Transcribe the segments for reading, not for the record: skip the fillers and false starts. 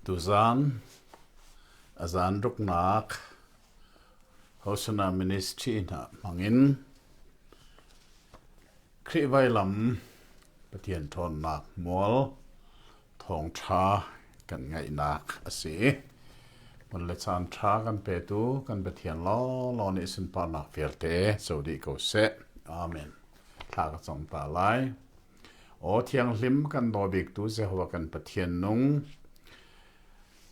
Tuzaan a zaan ruknak Hosanna Ministry hna hmangin Khrih vailam Pathian ṭhawnnak mual thawngṭha kan ngaihnak a si. Hmun le caan ṭha kan petu kan Pathian lawnglawng nih sunparnak vialte co dih ko seh. Amen. Thla ka cam ta lai. Aw thianghlim kan daw biktu Jehovah kan Pathian nung,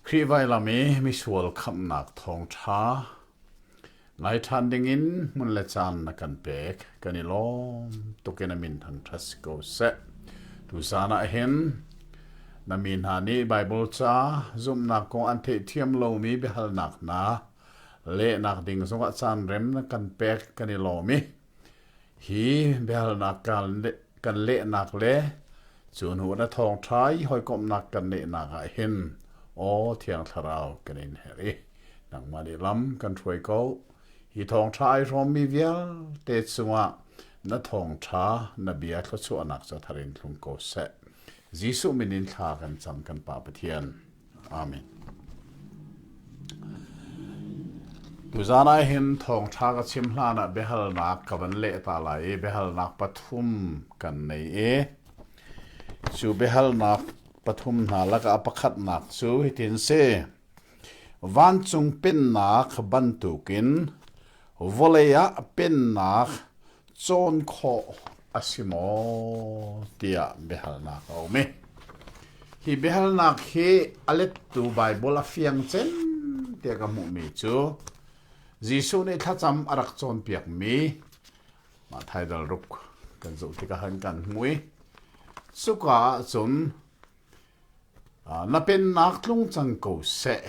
Khrih vailam i misual khamhnak thawngṭha ngai ṭhan dingin hmun le caan na kan pek. Kan i lawm tuk in a min thangṭhat si ko seh. Tuzaan ah hin na mi hna nih Baibal ca zumhnak kong an theihthiam lomi biahalnak hna lehnak ding zongah caan rem na kan pek kan i lawm i Hi biahalnak kan lehnak le cu hnu na thawngṭha i hawikomhnak kan nehnak ah hin aw Thiang Thlarau kan in herh i nangmah nih lam kan hruai ko. Hi thawngṭha ai hrawmmi vialte cungah na thawngṭha na bia thluachuahnak cu thar in thlung ko seh. Jesuh min in thla kan cam kan Pa Pathian. Amen. Tuzaan ah hin thawngṭha ka chim hlan ah biahalnak ka van leh ta lai i biahalnak pathum kan nei i cu biahalnak pathum hna lakah pakhatnak cu hitin si. Vancung pennak bantukin vawlei ah pennak cawn khawh a si maw tiah biahalnak a um i hi biahalnak hi a lettu Baibal a fiang cem tiah ka hmuhmi cu Jesuh nih thlacam a rak cawnpiakmi mah thaidal ruk kan zoh tikah han kan hmu i cuka ahcun Na pennak tlung cang ko seh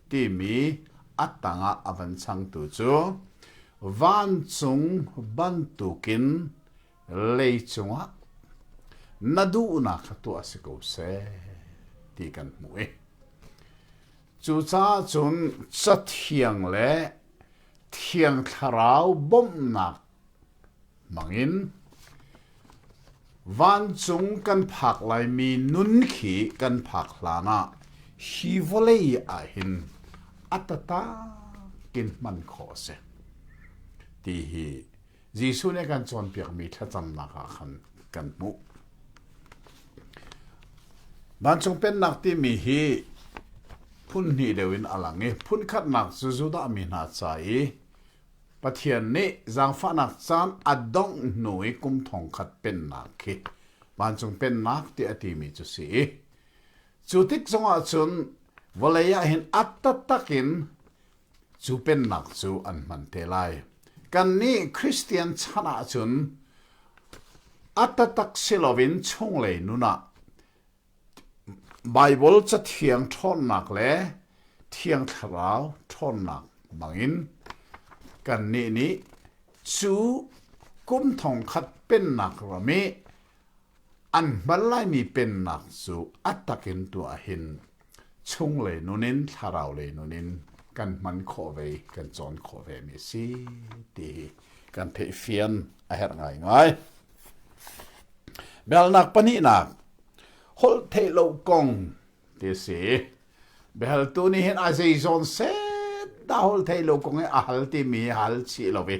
timi a tangah a van changtu cu vancung bantukin leicung ah na duhnak kha tuah si ko seh ti kan hmuh i cucaah cun Cathiang le Thiang Thlarau bawmhnak hmangin vancung kan phak laimi nun khi kan phak hlan ah hi vawlei ahhin a tatak in hman khawh a si ti hi Jesuh nih a kan cawnpiakmi thlacamnak ah khan kan hmuh. Vancung Pennak timi hi phun hnih deuh in a lang i phun khatnak cu Judah mi hna ca i Pathian nih zaangfahnak caan a dongh hnu i kum thongkhat pennak khi vancung pennak tiah a timi cu si i cu tik zongah cun vawlei ah hin a taktak in cu pennak cu an hman te lai. Kannih Christian chan ahcun a taktak si loin chunglei nun ah Baibal Cathiang ṭhawnnak le Thiang Thlarau ṭhawnnak bangin kannih nih cu kum thongkhat pennak ram i an hman laimi pennak cu a takin tuah hin chunglei nun in thlarau lei nun in kan hman khawh ve kan cawn khawh ve mi a si ti hi kan theihfian a herh ngaingai. Biahalnak pahnihnak, holh theih lo kong ti a si. Biahaltu nih hin a zeizawn set dah holh theih lo kong hi a hal timi hi hal chih lo i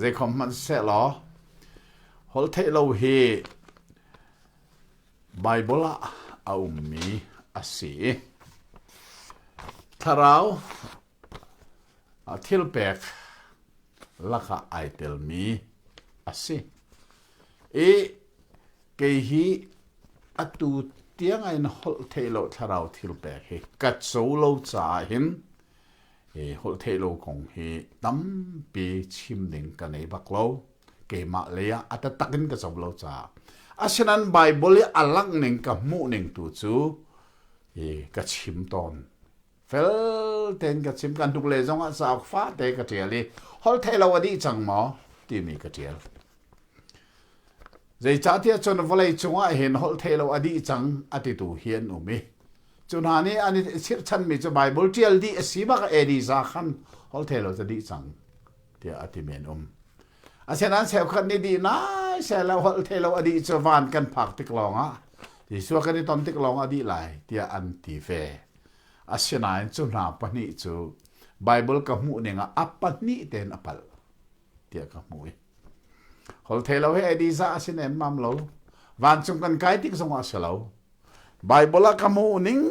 zeikhom hmanh sehlaw holh theih lo hi Baibal ah a ummi a si. Thlarau thilpek lakah ai telmi a si. I kei hi atu tiang in holh theih lo thlarau thilpek hi ka co lo caah hin hi holh theih lo kong hi tampi chim ding ka nei bak lo. Keimah lei ah a taktak in ka co lo caah. Asinain Baibal i a langh ning ka hmuh ning tu cu hi ka chim tawn. Fel tein ka chim kan hnuk le zong ah cauk fate ka ṭial i holh theih lo a dih cang maw timi ka ṭial. Zeicahtiah cun vawlei cungah hin holh theih lo a dih cang a titu hi an um i cu hna nih an i chirhchanmi cu Baibal ṭial dih a si bak AD za khan holh theih lo cu dih cang tiah a timi an um. Asinain cheukhat nih dih nai seh lo holh theih lo a dih cu van kan phak tik lawngah Jesuh kan i ton tik lawng a dih lai tiah an ti ve. Asinain cu hna pahnih cu Baibal ka hmuh ning ah a pahnih tein a palh tiah ka hmuh i holhtheihlo hi AD za a si nemmam lo. Vancung kan kai tik zongah a si lo. Baibal ah ka hmuh ning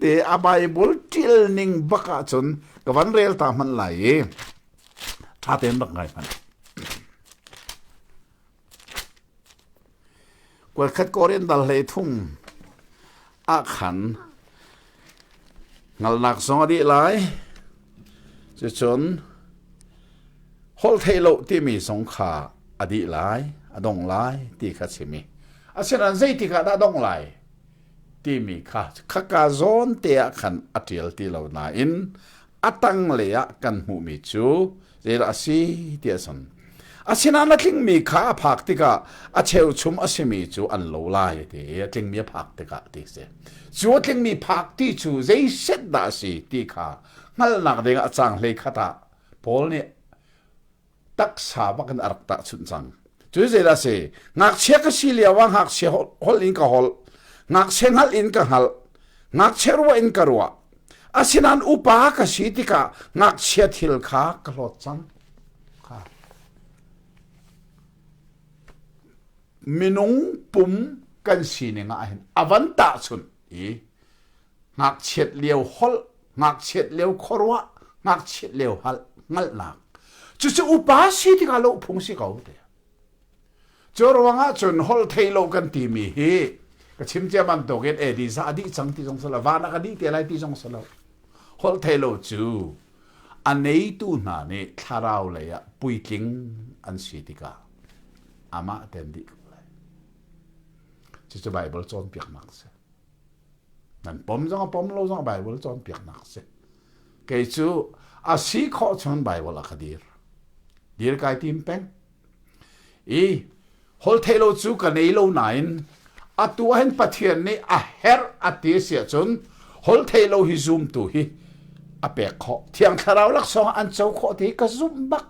te a Baibal ṭial ning bak ahcun ka van rel ta hmanh lai i ṭha tein rak ngai hmanh. Kualkhat Korin dal hlei thum ah khan hngalhnak zong a dih lai. Cucun holh theih lo timi zong kha a dih lai, a dong lai ti kha chim i asinain zeitik ah dah dong lai timi kha khaka zawn te ah khan a ṭial ti lo nain a tanglei ah kan hmuhmi cu zeidah a si ti a cun asinain a tlingmi kha a phak tikah a cheuchum a simi cu an lo lai ti a tlingmi a phak tikah ti si cu a tlingmi phak ti cu zei set dah a si ti kha hngalhnak ding ah a cang hlei khat ah Paul nih taksa bak in a rak tahchunh cang. Cu zeidah si? Ngakchia ka si lio ah ngakchia holh in ka holh, ngakchia hngalh in ka hngalh, ngakchia ruah in ka ruah. Asinain upa ka si tikah ngakchia thil kha ka hlawt cang. Kha. Minung pum kan sining ah hin a van tahchunh i ngakchiat lio holh, ngakchiat lio khuaruah, ngakchiat lio halh, hngalhnak. Cucu upa si tikah lo phung si ko te. Cu ruangah cun holh thei lo kan timi hi ka chim cia bantukin AD za a dih cang ti zong si lo, van ah ka dih te lai ti zong si lo. Holh thei lo cu a neitu hna nih thlarau lei ah puitling an si tikah amah ten dih ko lai. Cucu Bible cawnpiaknak a si. Nan pom zong a pom lo zong Bible cawnpiaknak a si. Kei cu a si khawh chung Bible a ka dir. Dir kai tim peng. I hol thei lo cu ka nei lo nain atu ah hin Pathian nih a herh a ti si ahcun hol thei lo hi zumtu hi a pek khawh. Thiang Thlarau laksawng an co khawh ti hi ka zumh bak.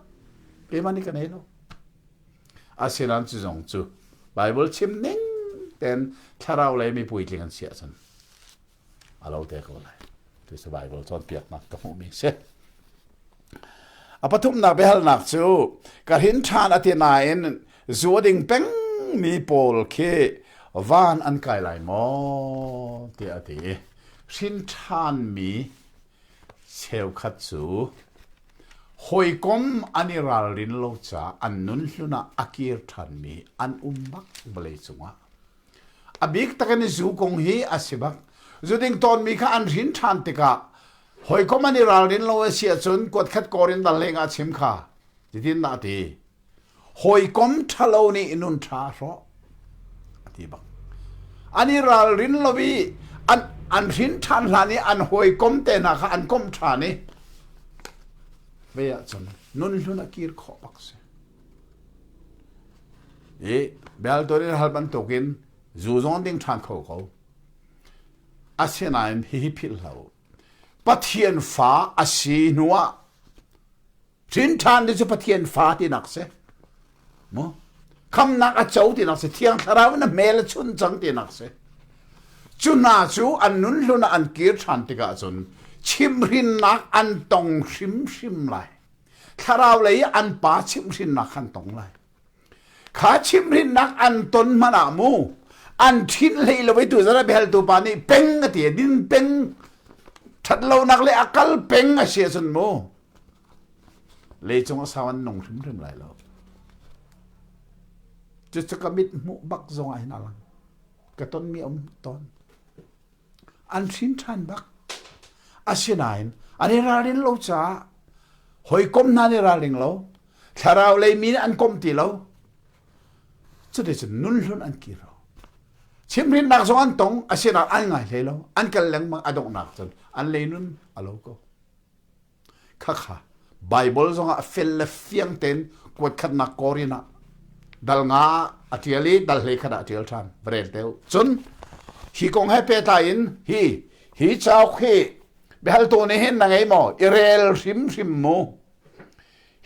Keimah nih ka nei lo. Asinain cu zong cu Baibal chim ning tein thlarau lei mi puitling an si ahcun a lo te ko lai. Tu cu Baibal cawnpiaknak ka hmuhmi si. A pathumnak biahalnak cu ka hrin ṭhan a ti nain zu a ding pengmi pawl khi van an kai lai maw tiah a ti. Hrin ṭhanmi Cheukhat cu hawikom an i ralrin lo caah an nun hlun ah a kir ṭhanmi an um bak vawleicung ah. A bik takin zu kong hi a si bak. Zu ding tawnmi kha an hrin ṭhan tikah hawikom an i ralrin lo a si ahcun kuatkhat kawr in dal lengah chim kha. Titin dah a ti. Hawikom ṭhalo nih nun ṭha a hrawh a ti bak. An i ralrin lo i an, an hrin ṭhan hlan i an hawikom te hna kha an komh ṭhan i ve ahcun nun hlun a kir khawh bak si. I bel in hal bantukin zu zong ding ṭhan kho ko. Asinain hihi philh hlah u. Pathian fa a si hnuah Hrin ṭhan ti cu Pathian fa tinak si. Mu? Khamnak a co tinak si. Thiang Thlarau in a hmel a chun cang tinak si. Cu hna cu an nun hlun ah an kir ṭhan tikah cun chimhrinnak an tong hrimhrim lai. Thlarau lei i an pa chimhrinnak kha an tong lai. Kha chimhrinnak an ton hmanh ah mu an ṭhin hlei lo i tuzan a biahaltu pa nih peng a ti din peng ṭhatlonak le a kal peng a si ahcun mu leicung a sau an nung hrimhrim lai lo. Cucu ka mit hmuh bak zong ah hin a lang. Ka tonmi a um tawn. An hrin ṭhan bak. Asinain an i ralrin lo caah hawikom hna nih ralring lo, thlarau lei mi nih an komh ti lo. Cuticun nun hlun an kir lo. Chimhrinnak zong an tong, asinain an ngai hlei lo. An kal lengmang a donghnak cun an lei nun a lo ko. Khakha Baibal zongah fel le fiang tein kuat khatnak Korin ah dal nga a ṭial i dal hlei khat ah a ṭial ṭhan. Va rel te u. Cun hi kong he pehtlai in hi hi cauk hi biahaltu nih hin na ngei maw? I rel hrimhrim mu.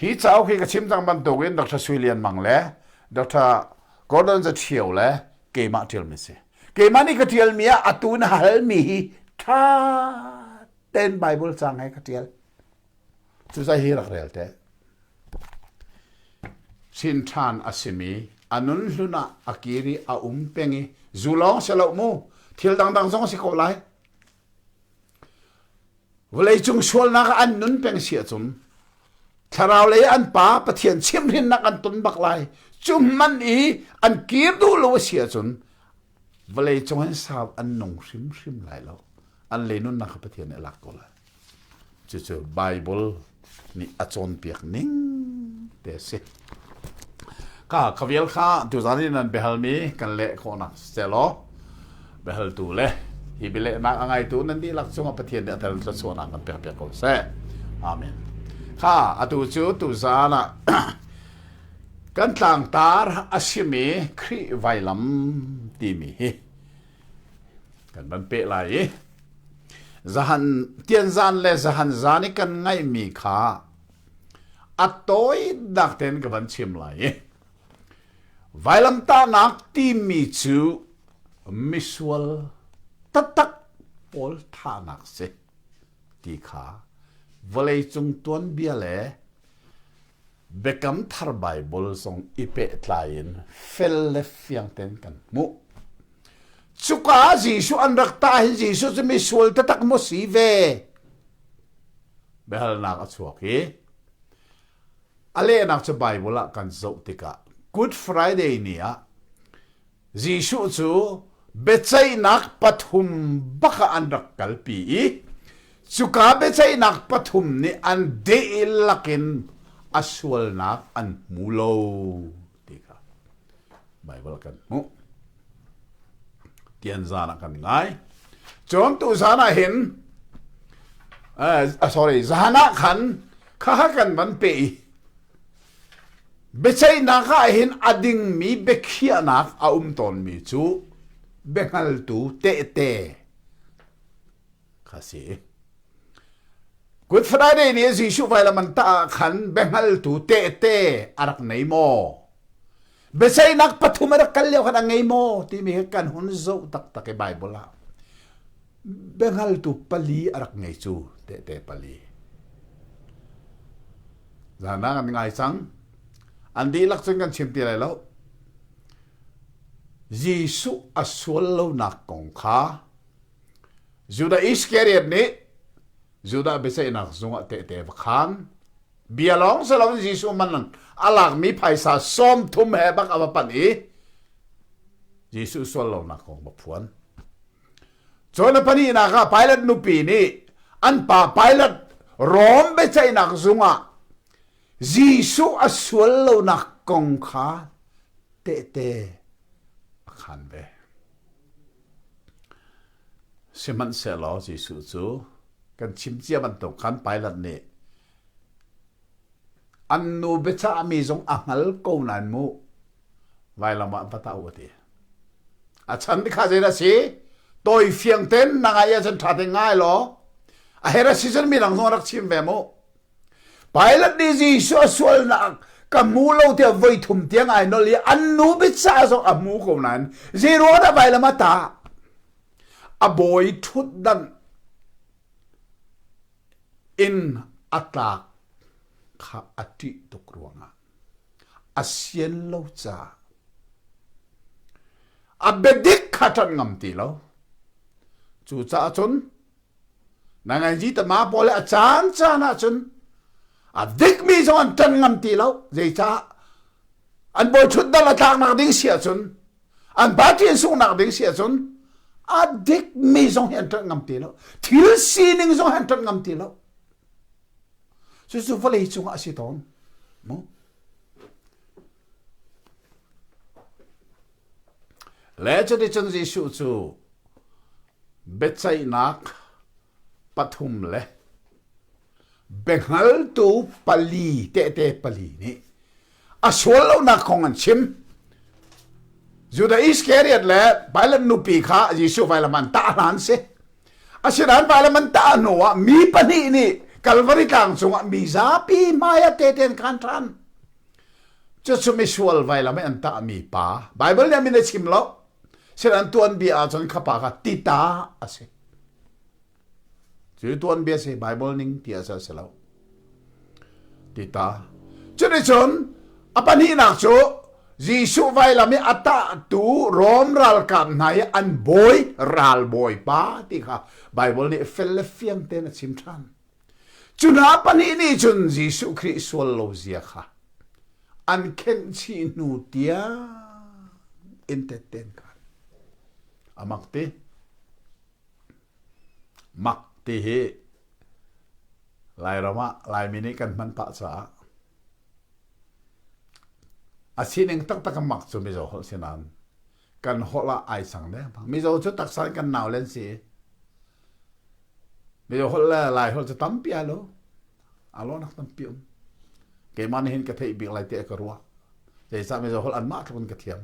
Hi cauk hi ka chim cang bantukin Dr. Sui Lian Mang le Dr. Gordon Za Ṭhio le keimah ṭialmi si. Keimah nih ka ṭialmi ah atu na halmi hi ṭha. Ten Bible cang he ka ṭial. Cu zai hi rak rel te. Sin ṭhan a simi a nun hlun ah a kir i a um peng i zu lawng si lo mu thil dangdang zong a si ko lai. Vawleicung sualnak ah an nun peng si ahcun thlarau lei an pa Pathian chimhrinnak an ton bak lai. Cu hman i an kir duh lo a si ahcun vawleicung hin sau an nung hrimhrim lai lo. An lei nunnak kha Pathian nih a lak ko lai. Cucu Bible nih a cawnpiak ning te a si. Ka khavial kha tuzan in nan biahalmi kan leh khawhnak selaw biahaltu le hi bialehnak a ngaitu nan dihlak cungah Pathian nih a tel thluachuahnak kan pek piak ko seh. Amen. Kha atu cu tuzan ah kan tlangtar a simi Khrih vailam timi hi kan van peh lai i zahan tianzan le zahan zan i kan ngaihmi kha a tawinak tein ka van chim lai i vailamtahnak timi cu misual taktak pawl thahnak si ti kha vawleicung tuanbia le Biakam Thar Baibal zong i pehtlai in fel le fiang tein kan hmuh. Cuka ah Jesuh an rak tah hin Jesuh cu misual taktak maw si ve? Biahalnak a chuak i a lehnak cu Baibal ah kan zoh tikah Good Friday ni ah Jesuh cu biaceihnak pathum bak ah an rak kalpi i cuka biaceihnak pathum nih an dihlak in a sualnak an hmu lo ti kha Baibal kan hmuh. Tian zan ah kan ngai. Cun tu zan ah hin uh, sorry zan ah khan kha kan van pe i Biaceihnak ah hin a dingmi biakhiahnak a um tawnmi cu biahngaltu tehte kha si. Good Friday ni Jesuh vailam an tah ah khan biahngaltu tehte a rak nei maw? Biaceihnak pathum a rak kal lio khan a ngei maw timi hi kan hun zoh taktak i Bible ah. Biahngaltu pali a rak ngei cu tehte pali. Zan ah kan ngai cang. An dihlak cun kan chim ti lai lo. Jesuh a sual lonak kong kha Judah Iskariot nih Judah biaceihnak zung ah tehte va khaan. Bia lawng si loin Jesuh man a lakmi phaisa 30 he bak a va panh i Jesuh sual lonak kong va phuan. Cun a pahnihnak ah Pilat nupi nih an pa Pilat Rom biaceihnak zung ah Jesuh a sual lonak kong kha tehte a khaan ve. Sihmanhsehlaw Jesuh cu kan chim cia bantuk khan Pilat nih an nu biacahmi zong a hngal ko nain mu vailam ah va tah u a ti. A chan kha zeidah si? Tawi fiang ten na ngai ahcun ṭha te ngai law a her a si cun midang zong rak chim ve mu. Pilate nih Jesuh a sualnak ka hmu lo tiah voi thum tiang ai nol i an nu biacah zong a hmu ko nain zei ruang dah vailam a tah? A bawi ṭhutdan in a tlak kha a ṭih tuk ruangah a sian lo caah a biadik kha ṭanh ngam ti lo. Cucaah cun na ngai tama pawl a caan caan ah cun a dikmi zong an ṭanh ngam ti lo. Zeicah an bawi ṭhutdan a tlaknak ding si ahcun an party an sunghnak ding si ahcun a dikmi zong hi an ṭanh ngam ti lo. Thil sining zong hi an ṭanh ngam ti lo. Cucu vawlei cungah a si tawn. Mu? Le cuticun Jesuh cu biaceihnak pathum le biahngaltu pali tehte pali nih a sual lonak kong an chim. Judah Iskariot le Pilate nupi kha Jesuh vailam an tah hna an si. Asinain vailam an tah hnu ah mi pahnih nih Kalvari tlang cungah mi zapi hmai ah tehte an khaan ṭhan. Cucu misual vailam i an tahmi pa. Baibal nih a min a chim lo. Sinain tuanbia ahcun kha pa kha tita a si. Cu tuanbia si Bible ning ti a si lo. Tita. Cuticun a pahnihnak cu Jesuh vailam i a tahtu Rom ralkap hna i an bawi ralbawipa ti kha Bible nih fel le fiang tein a chim ṭhan. Cu hna pahnih nih cun Jesuh Khrih sual lo zia kha an khenh chih hnu tiang in tetten khan a mak ti. Mak ti hi Lairam ah Laimi nih kan hman pah caah a sining taktak a mak cu Mizo holh si nain kan holh ah ai sang dengmang. Mizo cu taksa in kan nau len si. Mizo holh le Lai holh cu tampi a lo. A lawnak tampi um. Keimah nih hin ka theih bik lai tiah ka ruah. Zeicah Mizo holh anmah tluk in ka thiam.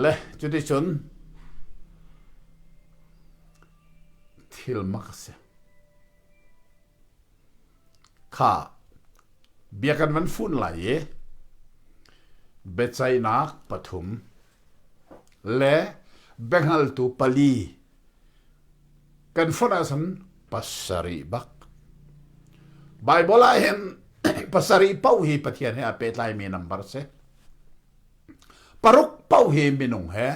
Le cuticun thil mak a si. Kha bia kan van fun lai i biaceihnak pathum le biahngaltu pali kan fonh ahcun pasarih bak. Baibal ah hin pasarih paoh hi Pathian he aa pehtlaimi nambar a si. Paruk paoh hi minung he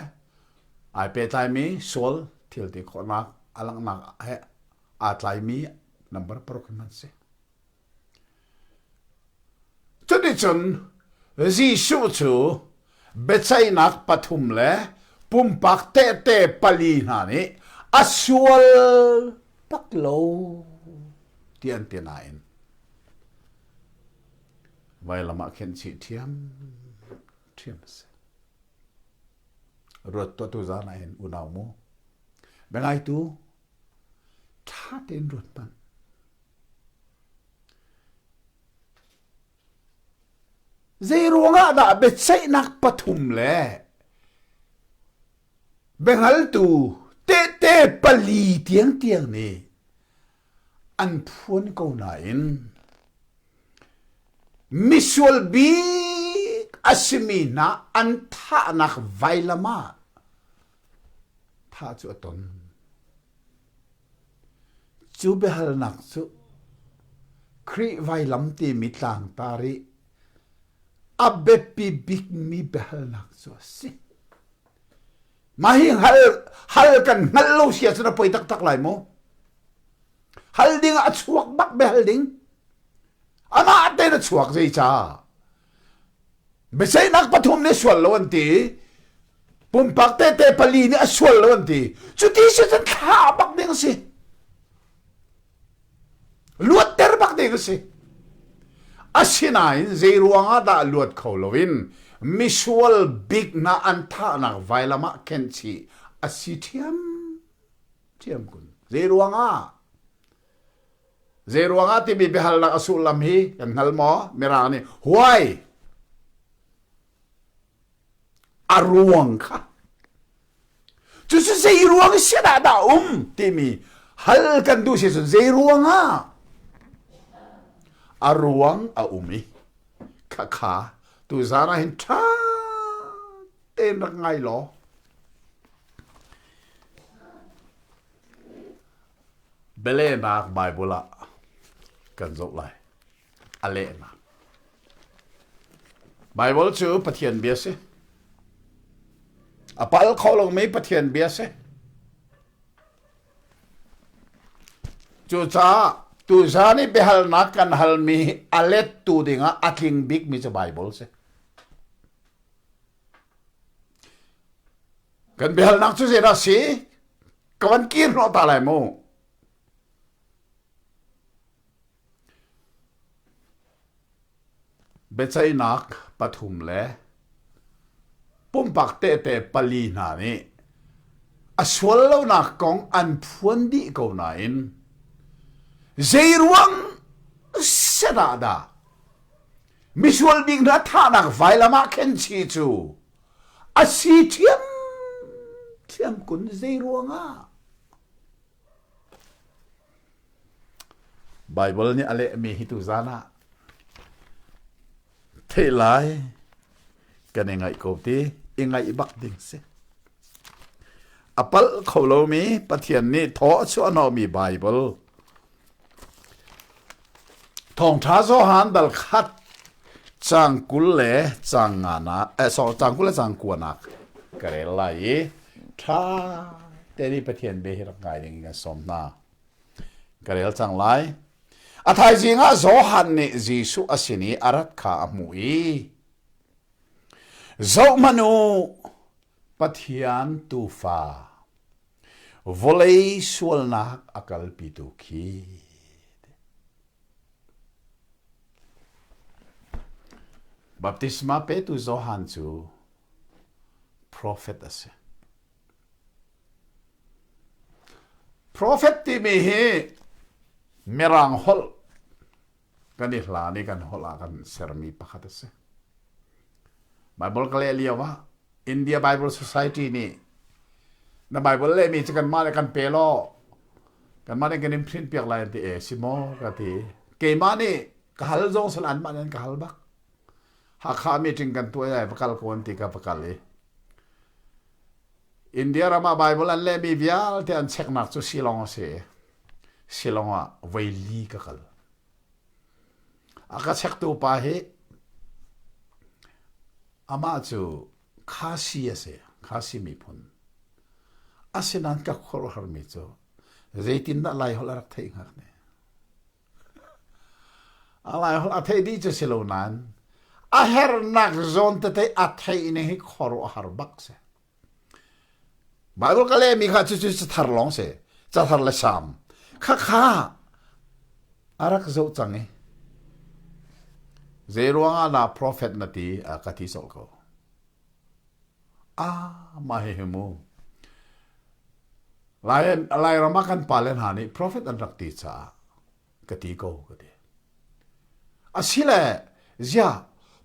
ai pehtlaimi sual thil ti khawhnak a langhnak he aa tlaimi nambar paruk hi an si. Cuticun Jesuh cu biaceihnak pathum le pumpak tehte pali hna nih a sual bak lo ti an ti nain vailam ah khin chih ṭhiam ṭhiam a si. Ruat tuah tu zan ah hin unau mu biangaitu ṭha tein ruat hmanh. Zei ruangah dah biaceihnak pathum le biahngaltu tehte pali tiangtiang nih an phuan ko nain misual bik a simi hna an thahnak vailam ah thah cu a ton. Cu biahalnak cu Khrih vailam timi tlangtar i a biapi bikmi biahalnak cu a si. Mah hi hal, hal kan hngalh lo si ahcun a poi taktak lai mu. Hal ding ah a chuak bak biahal ding. Amah tein a chuak zeicah? Biaceihnak pathum nih sual lo an ti. Pumpak tehte pali nih a sual lo an ti. Cuti si cun thlah bak ding a si. Luatter bak ding a si. Asinain zei ruangah dah luat kho loin misual bik hna an thahnak vailam ah khenhchih a si ṭhiam ṭhiam kun. Zei ruangah? Zeiruangah timi biahalnak a sullam hi kan hngal maw? Mirang nih why? A ruang kha. Cucu zei ruang si dah dah um timi hal kan duh si cun zei ruangah? A ruang a um i khakha tuzaan ah hin ṭha tein rak ngai law Bialehnak Baibal ah kan zoh lai. A lehnak. Baibal cu Pathian bia si. A pal kho lomi Pathian bia si. Cucaah tuzaan i biahalnak kan halmi a lettu dingah a tling bikmi cu Baibal si. Kan biahalnak cu zeidah si? Ka van kir hnawh ta lai mu. Biaceihnak pathum le pumpak tehte pali hna nih a sual lonak kong an phuan dih ko nain zeiruang set ah dah misual bik hna thahnak vailam ah khen chi cu A si ṭhiamṭhiam kun zei ruangah? Baibal nih a lehmi hi tuzaan ah theih lai kan i ngaih ko ti i ngaih bak ding si. A palh kho lomi Pathian nih thaw a chuahhnawhmi Baibal. Thawngṭha Johan dal khat caang 20 le caang nga eh, sorry, caang 20 le caang kuanak ka rel lai i ṭha tein i Pathian bia hi rak ngai ding in kan sawm hna. Ka rel cang lai. A thaizing ah Johan nih Jesuh a sin i a rat kha a hmuh i Zohhmanh u, Pathian Tuufa, vawlei sualnak a kalpitu khi. Baptisma petu Johan cu profet a si. Profet timi hi Mirang holh kan i hlan i kan holh ah kan sermi pakhat a si. Bible ka leh lio ah India Bible Society nih na Bible lehmi cu kanmah le kan pe law kanmah nih kan in print piak lai an ti e si maw ka ti. Keimah nih ka hal zong sal anmah nih an ka hal bak. Hakha meeting kan tuah ai va kal ko an ti ka va kal i India ram ah Bible an lehmi vialte an cheknak cu Shillong a si. Shillong ah voi li ka kal. A ka chektu pa hi amah cu Khasi a si, Khasi miphun. Asinain ka khuaruahharmi cu zeitindah Laiholh a rak theih hnga ne? A Laiholh a theih dih cu si lo nain a hernak zawn tete a theih ning hi khuaruahhar bak si. Bible ka lehmi kha cucu cathar lawng si. Cathar le Salm. Khakha a rak zoh cang i zei ruangah dah prophet na ti a ka ti colh ko. Ah, mah hi hi mu. Lai, Lairam ah kan pale hna nih prophet an rak ti caah ka ti ko ka ti. Asile ziah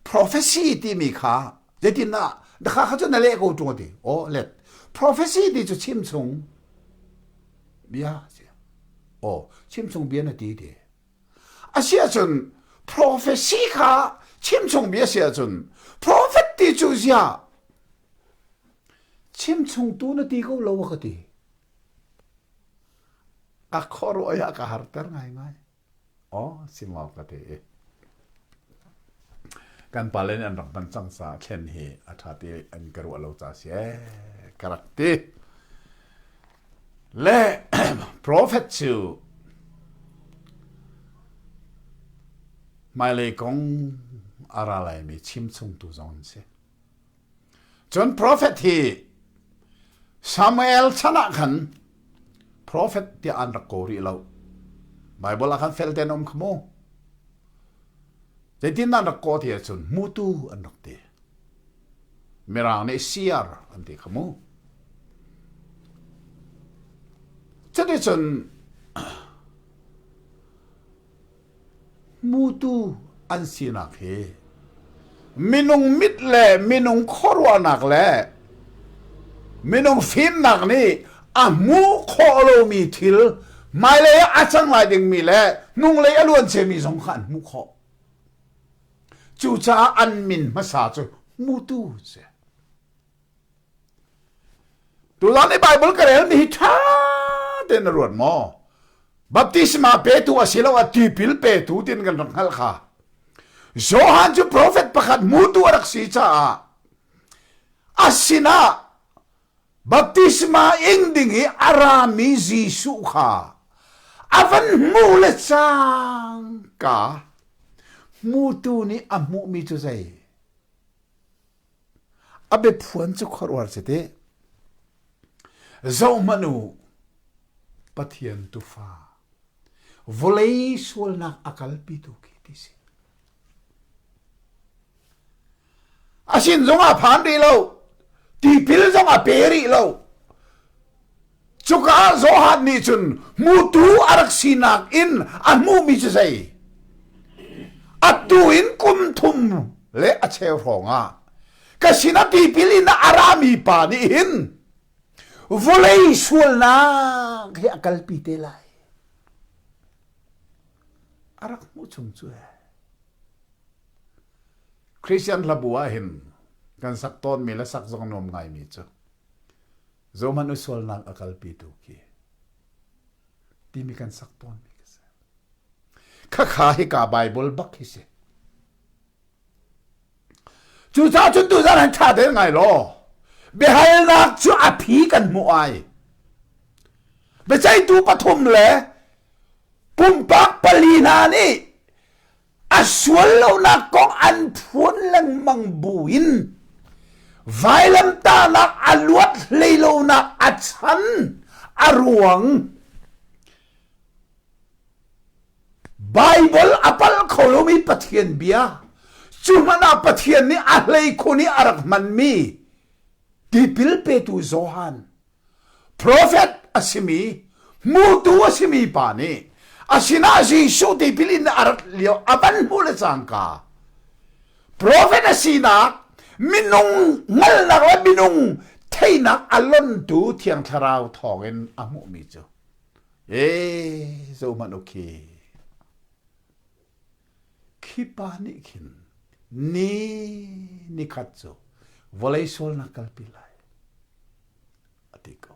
prophecy timi kha zeitin ah kha kha cu na leh ko ṭung a ti. Aw let. Prophecy ti cu chimchung bia si. Aw chimchung bia na ti ti. Asi ahcun prophecy kha chimchung bia si ahcun prophet ti cu ziah chimchungtu na ti ko lo ka ti. A khuaruah ah ka harter ngaingai. Aw, si maw ka ti i. Kan pale nih an rak hman cang caah thlen hi a ṭha ti an ka ruah lo ca si ee ka rak ti. Le prophet cu hmailei kong a ra laimi chimchungtu zong an si. Cun profet hi Samuel chan ah khan profet tiah an rak ko rih lo. Bible ah khan fel tein um kha mu. Zeitin an rak ko ti ahcun mutu an rak ti. Mirang nih seer an ti kha mu. Cuticun Hmutu an sinak hi minung mit le minung khuaruahnak le minung fimnak nih a hmuh khawh lomi thil hmailei ah a cang lai dingmi le hnunglei a luan ciami zong kha an hmuh khawh. Cucaah an min hmasa cu hmutu si. Tuzaan i Bible ka relmi hi ṭha tein na ruat maw? Baptisma petu asiloah tipil petu tin kan rak hngalh kha. Johan cu profet pakhat mutu a rak si caah a sinah baptisma ing ding i a rami Jesuh kha a van hmuh le cangka hmutu nih a hmuhmi cu zei? A biaphuan cu khuaruahhar si teh. Zohhmanh u, Pathian Tuufa, vawlei sualnak a kalpitu khi ti si. A sin zong a phan rih lo, tipil zong a pe rih lo. Cuka ah Johan nih cun hmutu a rak sinak in a hmuhmi cu zei? Atu in kum thum le a cheu hrawng ah ka sinah tipil in a rami pa nih hin vawlei sualnak hi a kalpi te lai. A rak hmuh chung cu Christian hlabu ah hin kan sak tawnmi le sak zong nuam ngaimi cu. Zohhmanh u sualnak a kalpitu khi timi kan sak tawnmi ka si. Khakha hika Bible bak hi si. Cucaah cun tuzan han ṭha tein ngai law biahalnak cu a phi kan hmuh ai. Biaceihtu pathum le pumpak pali hna nih a sual lonak kong an phuan lengmang buin vailamtahnak a luat hlei lonak a chan a ruang Baibal a palh kho lomi Pathian bia cu hmanh ah Pathian nih a hleikhun i a rak hmanmi tipil petu Johan Profet a simi hmutu a simi pa nih a sinah Jesuh tipil in a rat lio a van hmuh le cangka profet a sinak minung hngalhnak le minung theihnak a lontu Thiang Thlarau thawngin a hmuhmi cu Ee, zohhmanh u khi. Khi pa nih khin ni nikhat cu vawlei sualnak kalpi lai a ti ko.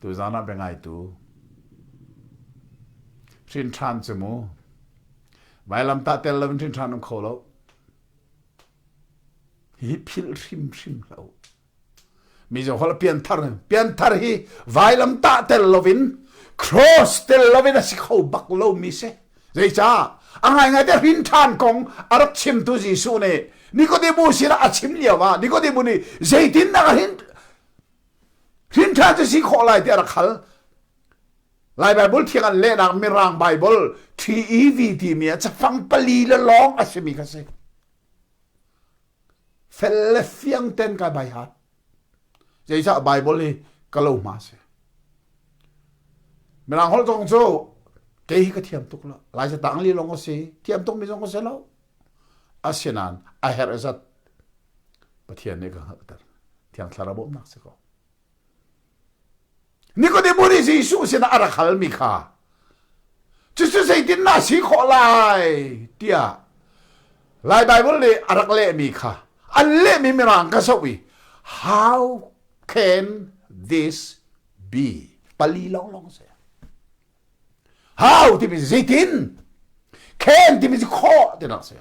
Tuzaan ah biangaitu hrin ṭhan cu mu vailamtah tel lo in hrin ṭhan um kho lo. Hi philh hrimhrim hlah u. Mizo holh pianthar pianthar hi vailamtah tel loin cross tel loin a si kho bak lomi si. Zeicah? A ngaingai te hrin ṭhan kong a rak chimtu Jesuh nih Nicodemus sinah a chim lio ah Nicodemus nih zeitindah hrin hrin ṭhan cu si khawh lai tiah a rak hal. Lai Bible thiang an lehnak Mirang Bible TEV timi ah cafang pali le lawng a simi kha si. Fel le fiang ten kai bai hat. Zeicah Bible hi ka lo hma si. Mirang holh zong cu kei hi ka thiam tuk lo. Lai catang li lawng a si. Thiam tuk mi zong ka si lo. Asinain a herh zat Pathian nih ka hngalhter. Thiang Thlarau bawmhnak si ko. Nikodemu nih Jesuh sinah a rak halmi kha cucu zeitin na si khawh lai tiah Lai Bible nih a rak lehmi kha an lehmi mirang ka zoh i how can this be pali lawnglawng si how timi zeitin can timi cu khawh tinak si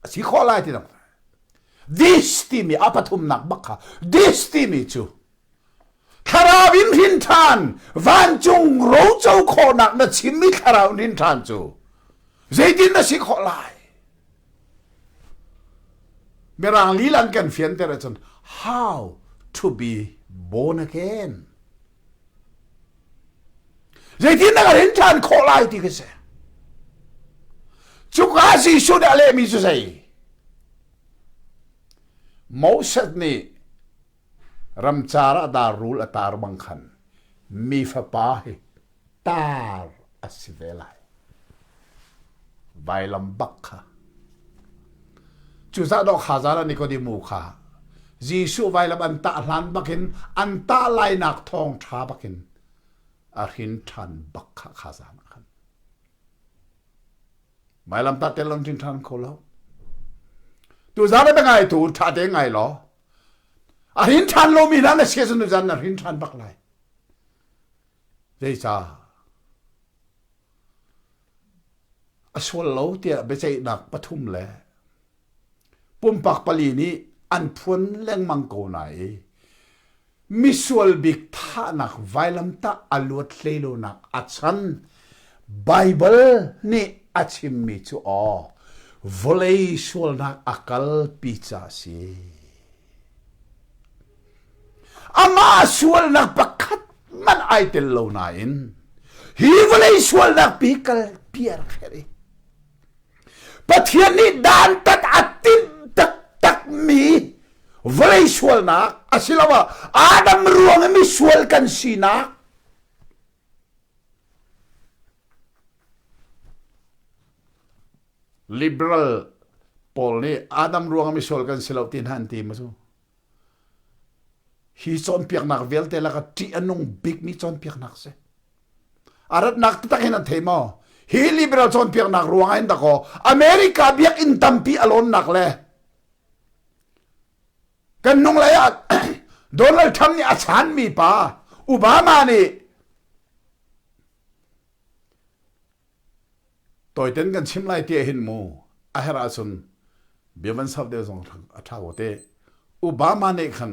A si khawh lai ti dang. This timi a pathumnak bak kha this timi cu thlarau in hrin ṭhan vancung roco khawhnak na chimmi thlarau in hrin ṭhan cu zeitin na si khawh lai mirang lila an kan fianter ahcun how to be born again Zeitin na ka rin ṭhan khawh lai ti ka si. Cuka Jesuh nih a lehmi cu zei? Moses nih ramcar ah dar rul a tar bang khan mi fapa hi tar a si ve lai. Vailam bak kha. Cucaah dawh kha zan ah Nikodemu kha Jesuh vailam an tah hlan bakin an tah lainak thawng ṭha bakin a hrin ṭhan bak kha kha zan ah khan. Vailam tah tel an hrin ṭhan kho lo. Tu zan ah ngai tu ṭha te ngai law a hrin ṭhan lomi hna na sia cun zan na hrin ṭhan bak lai. Zeicah? A sual lo tiah biaceihnak pathum le pumpak pali nih an phuan lengmang ko na i misual bik thahnak vailamtah a luat hlei lonak a chan Baibal nih a chimmi cu aw vawlei sualnak a kalpi ca a si. Amah sualnak pakhat hmanh ai tel lo nain hi vawlei sualnak pi kal piar kher i Pathian nih dantat a timh taktakmi vawlei sualnak asiloah Adam ruang i misual kan sinak liberal pawl nih Adam ruang misual kan si lo ti hna an ti ma cu Hi cawnpiaknak vialte lakah ṭih a nung bikmi cawnpiaknak si. A ratnak taktak hin an thei maw? Hi liberal cawnpiaknak ruangah hin dakaw America biakinn tampi a lawnnak le Kan nung lei ah Donald Trump nih a chanmi pa Obama nih tawiten kan chim lai ti hin mu a herh ahcun bia van sau deuh zong a ṭha ko te. Obama nih khan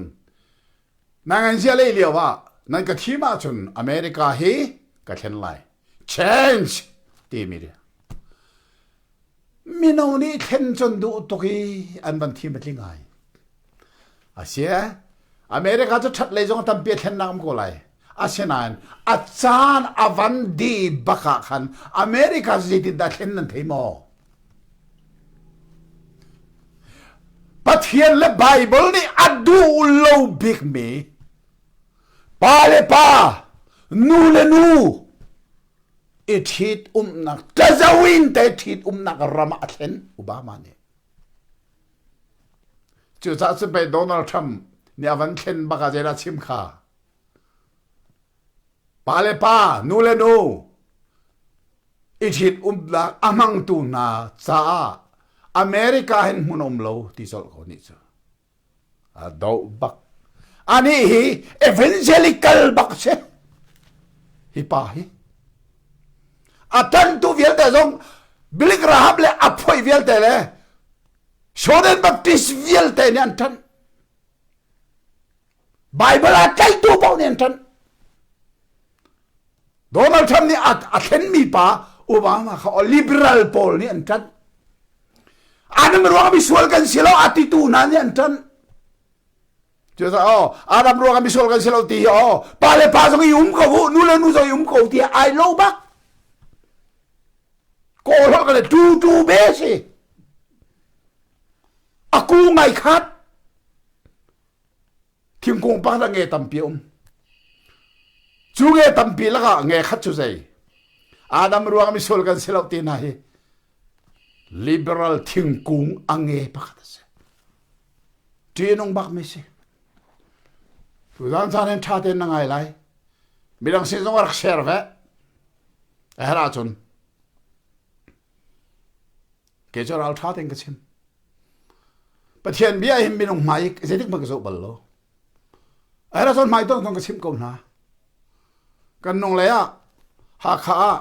na ngan zia lei lio ah nan ka thim ahcun America hi ka thlen lai. Change timi Mino nih thlen cun duh tuk i an van thim a tling ai. Asia, America cu ṭhat lei zong tampi a thlennak um ko lai. Asinain a caan a van di bak ah khan America cu zeitindah thlen nan thei maw? Pathian le Bible nih a duh lo bikmi pa le pa, nu le nu i ṭhit umnak ṭazo in te ṭhit umnak ram ah a thlen Obama nih. Cucaah cun pei Donald Trump nih a van thlen bak ah zeidah chim kha. Pa le pa, nu le nu i ṭhit umnak a hmangtu hna caah America hin hmun um lo ti colh ko nih cu. A doh bak. Anih hi evangelical bak si. Hi pa hi. A tantu vialte zong Billy Graham le a phoih vialte le Southern Baptist vialte nih an ṭanh. Bible a tlaihtu paoh nih an ṭanh. Donald Trump nih a, a thlenmi pa Obama kha liberal pawl nih an ṭanh. Adam ruang misual kan si lo a titu hna nih an ṭanh. Cucaah oh, Adam ruang misual kan si lo ti hi oh, pa le pa zong i um ko u, nu le nu zong i um ko ti ai lo bak. Kawl holh ka le tu tu be si. A ku ngai khat. Thingkung pakhat ah nge tampi a um. Cu nge tampi lakah nge khat cu zei? Adam ruang misual kan si lo ti hna hi liberal thingkung a nge pakhat a si. Ṭihnung bak mi si. Tuzaan caan hin ṭha tein na ngai lai. Midang sin zong rak share ve. A herh ahcun. Kei cu ral ṭha tein ka chim. Pathian bia hin minung hmai zeitik hmanh ka zoh bal lo. Ai ra hmai tong tong ka chimh ko hna. Kan nung lei ah Hakha ah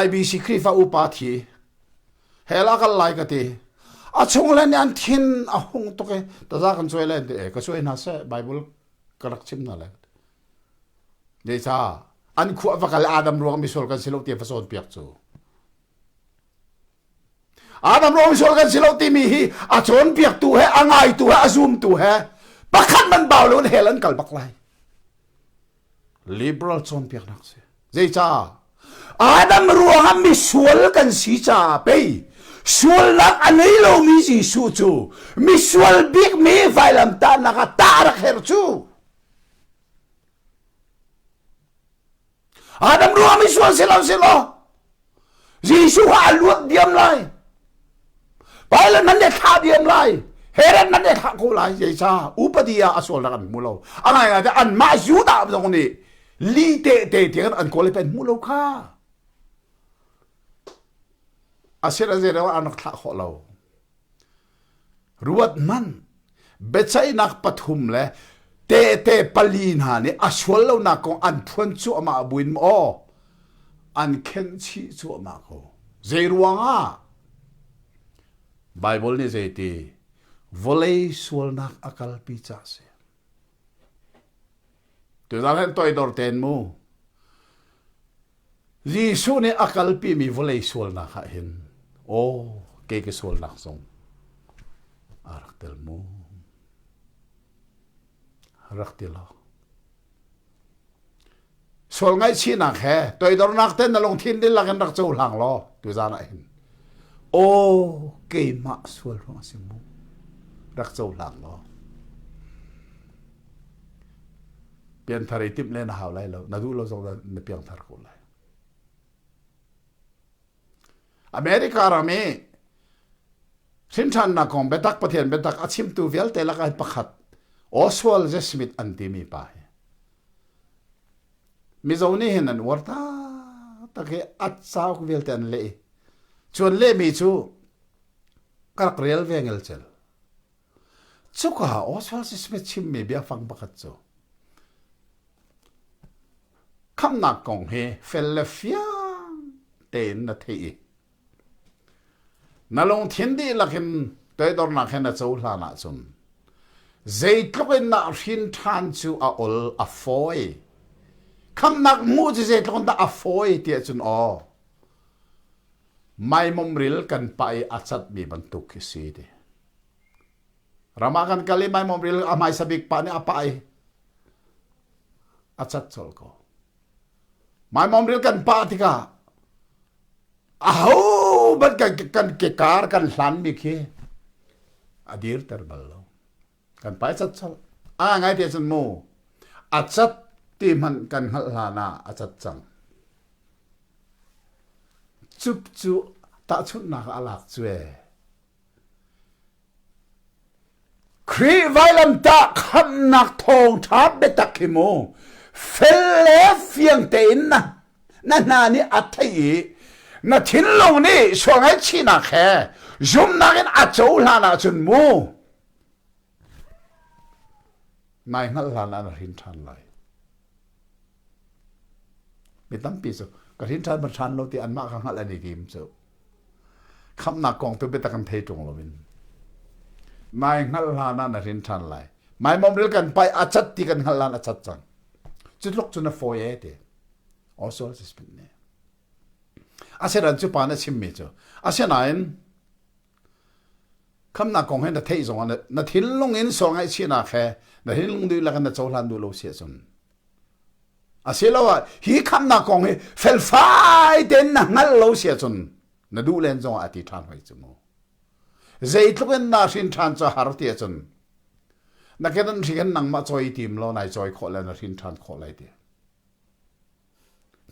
IBC Khrihfa upa thi hell a kal lai ka ti. A chung le nih an thin a hung tuk i taza kan cuai le e ka cuai hna seh Bible ka rak chim hna le. Zeicah an khua va kal Adam ruang misual kan si lo ti va cawnpiak cu. Adam ruang misual kan si lo timi hi a cawnpiaktu he a ngaitu he a zumtu he pakhat man bau lo in hell an kal bak lai. Liberal cawnpiaknak si. Zeicah? Adam ruangah misual kan si caah pei sualnak a ngei lomi Jesuh cu misual bikmi vailamtahnak ah tah rak herh cu. Adam ruang misual si lo si law Jesuh kha a luat diam lai. Pilate man nih thlah diam lai. Herod man nih thlah ko lai. Zeicah upadi ah a sualnak an hmu lo. A ngaingai te anmah Judah zong nih li te te tiang an kawl i pen hmu lo kha. Asira zei an rak thlah khawh lo. Ruat hmanh, biaceihnak pathum le tehte pali hna nih a sual lonak kong an phuan cuahmah buin maw an khenh chih cuahmah ko. Zei ruangah? Baibal nih zeiti? Vawlei sualnak a kalpi caah a si. Tuzaan hin toidor tein mu. Jesuh nih a kalpimi vawlei sualnak ah hin aw kei ka sualnak zong a rak tel mu. Rak ti lo. Sual ngaihchihnak he toidornak ten na lungthin dihlak in rak cohlang law tuzaan ah hin aw keimah sual ruang a si mu rak cohlang law pianthar i timh le na hau lai lo na duh lo zong na piangthar ko lai America ram i hrinṭhannak kong biatak Pathian biatak a chimtu vialte lakah pakhat Oswald J. Smith an timi pa hi Mizo nih hin an uar taktak i a cauk vialte an leh i cu an lehmi cu ka rak rel ve ngelcel. Cuka Oswald Smith chimmi biafang pakhat cu khamnak kong hi fel le fiang tein na theih i na lungthin dihlak in toidornak he na cohlan ahcun zeitluk in dah hrin ṭhan cu a ol a fawi khamnak hmuh cu zeitluk in dah a fawi tiah cun aw maimomril kan pah i a catmi bantuk khi si ti ram ah kan kal i maimomril a hmaisa bik pa nih a pah i a cat colh ko maimomril kan pah tikah aho ban kan kan ke kar kan hlan mi khi a dirter bal lo kan pai cat colh a ngai te cun mu a cat ti hmanh kan hngalh hlan ah a cat cang cup cu tahchunhnak a lak cu e Khrih vailamtah khamhnak thawngṭha biatak hi mu fel le fiang tein na na hna nih a theih i na thinlung nih sual ngaihchihnak he zumhnak in a cohlan ahcun mu nai hngalh hlan ah na hrin ṭhan lai. Mi tampi cu ka hrin ṭhan ma ṭhan lo ti anmah ka hngalh an i tim cu. Khamhnak kong tu biatak an thei ṭung loin. Nai hngalh hlan ah na hrin ṭhan lai. Maimomril kan pai a cat ti kan hngalh hlan a cat cang. Cu tluk cu na fawi e ti. Oswald Sismin nih. Asinain cu pa na chimmi cu. Asinain khamnak kong he na theih zong ah na thinlung in sual ngaihchihnak he na thinlung dihlak in na cohlan duh lo si ahcun asiloah hi khamnak kong hi felfai tein na hngalh lo si ahcun na duh len zong ah a ti ṭhan hoi cu mu zeitluk in na hrin ṭhan cu har ti ahcun na kedan hri khan nangmah cawi tim law nai cawi khawh le na hrin ṭhan khawh lai ti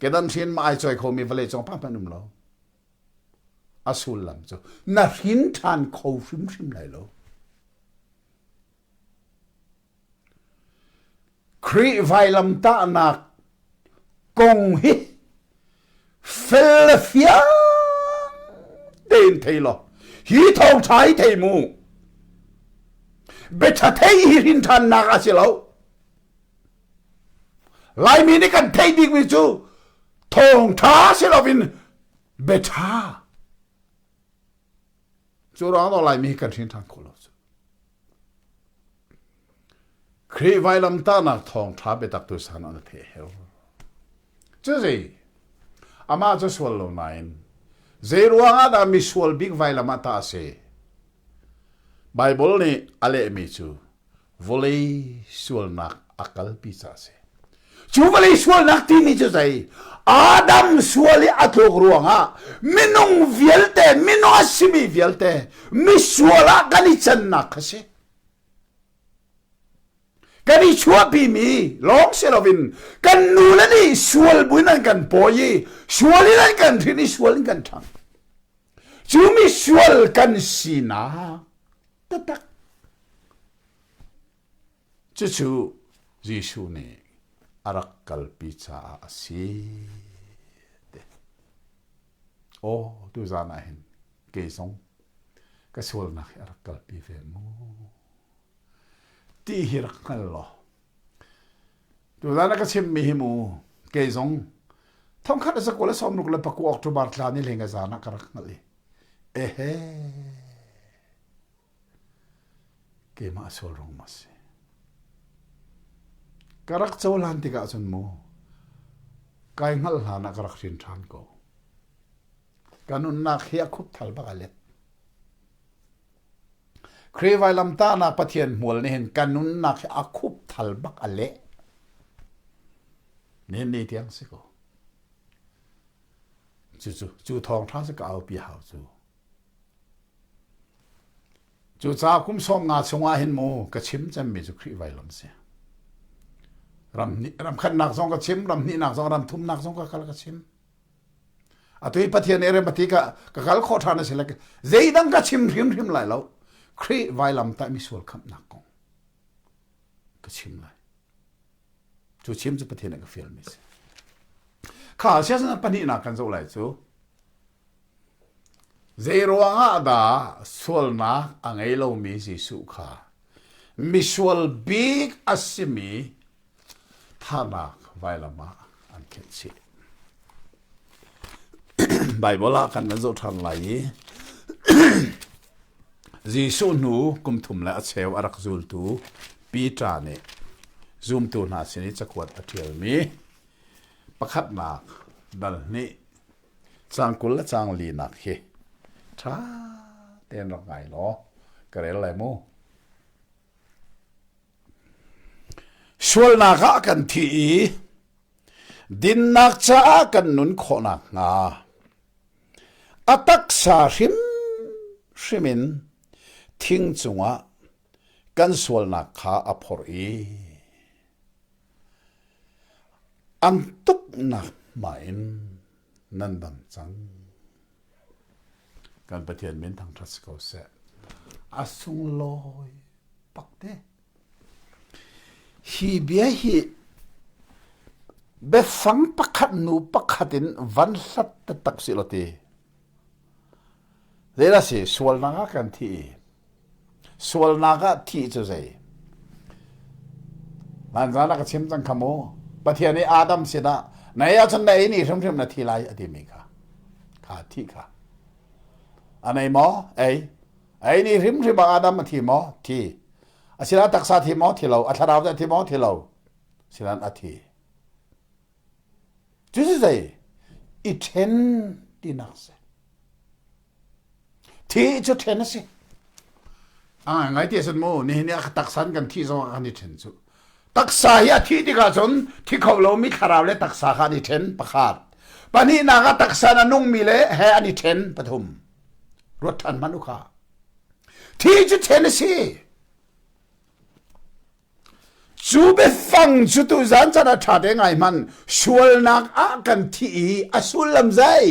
kedan hrin ma ai cawi khomi vawlei cung pa hmanh um lo A sullam cu na hrin ṭhan kho hrimhrim lai lo. Khrih vailamtahnak kong hi fel le fiang tein thei law hi thawngṭha hi thei mu. Biaṭha thei hi hrin ṭhannak a si lo. Laimi nih kan theih bikmi cu thawngṭha si loin biaṭha. Cu ruang ah Laimi hi kan hrin ṭhan khawh lo cu. Khrih vailamtahnak thawngṭha biatak tu san an theih heo. Cu zei amah cu sual lo nain zei ruangah dah misual bik vailam ah tah a si? Baibal nih a lehmi cu vawlei sualnak a kalpi caah a si. Cu vawlei sualnak timi cu zei? Adam sual i a tluk ruangah minung vialte, minung a simi vialte misual ah kan i cannak kha si. Kan i chuahpimi lawng si loin kan nule nih sual buin an kan pawi i sual in an kan hrin i sual in kan ṭhang. Cu misual kan sinak taktak. Cucu Jesuh nih a rak kalpi caah a si. Aw, tuzaan ah hin kei zong ka sualnak hi a rak kalpi ve mu. Ti hi rak hngal law. Tuzaan ah ka chimmi hi mu, kei zong thongkhat a zakua le sawmruk le pakua October thla ni hleng a zaan ah ka rak hngalh i ehe Keimah sual rung ma si. Ka rak cohlan tikah cun mu, kai hngalh hlan ah ka rak hrin ṭhan ko. Ka nunnak hi a khupthal bak a let. Khrih vailamtahnak Pathian hmual nih hin ka nunnak hi a khupthal bak a leh. Nihin ni tiang si ko. Cucu, cu thawngṭha cu ka aupi hau cu. Cucaah kum sawm nga chungah hin mu ka chim cemmi cu Khrih vailam si. Ram hnih, ram khatnak zong ka chim, ram hnihnak zong, ram thumnak zong ka kal ka chim. Atu i Pathian nih rem ati ka ka kal khawh ṭhan a si le zeidang ka chim hrimhrim lai lo. Khrih vailam tah misual khamhnak kong ka chim lai. Cu chim cu Pathian nih ka fialmi si. Kha siasana pahnihnak kan zoh lai cu Zeiruangah dah sualnak a ngei lomi Jesuh kha? Misual bik a simi thahnak vailam ah an khenh chih. Baibal ah kan van zoh ṭhan lai i Jesuh hnu kum thum le a cheu a rak zultu Peter nih zumtu hna sin i cakuat a ṭialmi pakhatnak dal hnih caang 20 le caang linak hi ṭha tein rak ngai law ka rel lai mu. Sualnak ah kan thi i dinnak caah kan nun khawh nakhnga a taksa hrimhrim in thing cungah kan sualnak kha a phorh i an tuknak hma in nan dam cang. Kan Pathian min thangṭhat si ko seh. A sunglawi bak te. Hi bia hi biafang pakhat nu pakhat in van hlat taktak si law ti. Zeidah si sualnak ah kan thi i sualnak ah thih cu zei? Hlan ah ka chim cang kha mu. Pathian nih Adam sinah na ei ahcun na ei ni hrimhrim na thi lai a timi kha. Kha thih kha. An ei maw? Ei. Ei ni hrimhrim ah Adam a thi maw? Thi. Asinain taksa thi maw? Thi lo. A thlarau teh thi maw? Thi lo. Sinain a thi. Cu si zei? I ṭhen tinak si. Thi cu ṭhen a si. A ngai ti asin mu nihin ni a taksa in kan thi zong ah kan i ṭhen cu. Taksa hi a thih tikah cun thi kho lomi thlarau le taksa kha an i ṭhen pakhat. Pahnihnak ah taksa in a nungmi le he an i ṭhen pathum. Ruat ṭhan hmanh u kha. Thi cu ṭhen a si. Cu biafang cu tuzan caan ah ṭha te ngai hmanh sualnak ah kan thi i a sullam zei?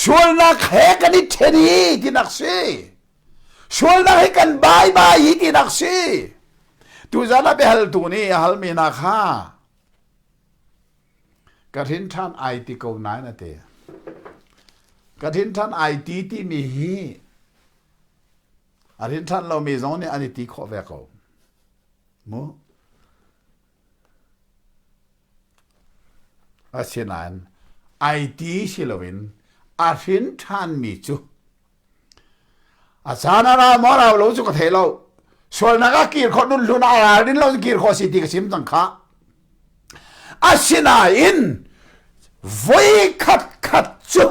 Sualnak he kan i ṭhen i tinak si. Sualnak he kan bai bai i tinak si. Tuzan ah biahaltu nih a halmi hna kha ka hrin ṭhan ai ti ko nain a ti. Ka hrin ṭhan ai ti timi hi A rin ṭhan lomi zong nih an i ti khawh ve ko. Mu? Asinain ai ti si loin a hrin ṭhanmi cu a caan a ra maw rau lo cu ka thei lo. Sualnak ah kir khawh nun hlun ah ralrin lo kir khawh si ti ka sim cang khah. Asinain voi khat khat cu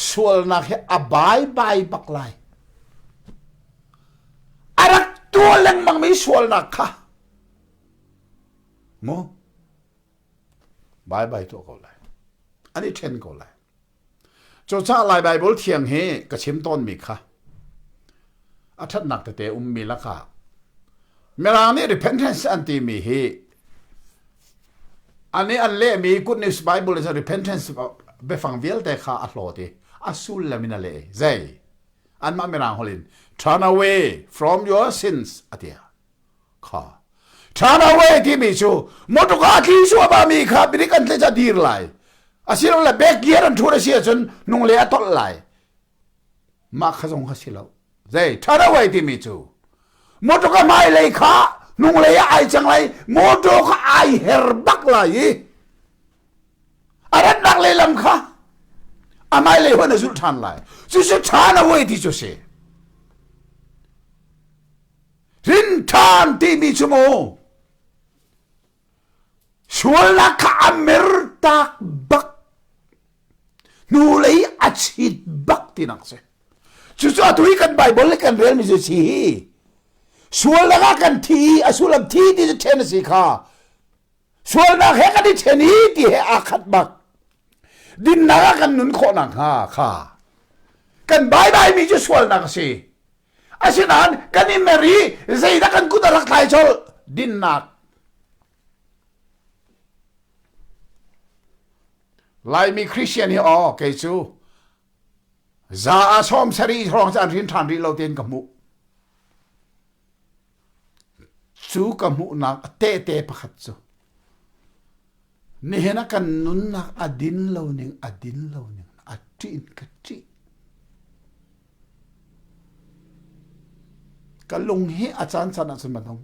sualnak hi a baibai bak lai. A rak tuah lengmangmi sualnak kha mu baibai tuah ko lai. An i ṭhen ko lai. Cucaah Lai Baibal thiang hi ka chim tawnmi kha a ṭhatnak tete ummi lakah Mirang nih repentance an timi hi an i an lehmi Good News Bible is a repentance biafang vialte kha a hlawt i a sullam in a leh. Zei? Anmah Mirang holh in turn away from your sins a ti. Kha. Turn away timi cu motor a tli suahmah mi kha birik an tle ca dir lai. Asilole back gear an ṭhut a si ahcun hnunglei a tolh lai. Mah kha zong kha si lo. Zei turn away timi cu motor ka hmailei kha hnunglei ah ai cang lai motor kha ai her bak lai i a ratnak lehlam kha a hmailei hon a zulh ṭhan lai. Cucu turn away ti cu si. Rin ṭhan timi cu mu sualnak kha a mer tak bak hnulei a chit bak tinak si cucu atu hi kan Bible le kan relmi cu si hi sualnak ah kan thi i a sullam thi ti cu ṭhen a si kha sualnak he kan i ṭhen i ti he aa khat bak dinnak ah kan nun khawh nakhnga kha kan baibai mi cu sualnak a si Asinain kan i mer i zeidah kan kut a rak thlai colh? Dinnak. Laimi Christian hi aw kei cu za a sawm sarih hrawng cu an rin ṭhan rih lo tein ka hmuh. Cu ka hmuhnak a tehte pakhat cu nihin ah kan nunnak a din lo ning a din lo ning a ṭih in ka ṭih. Ka lung hi a caan caan ahcun ma dong.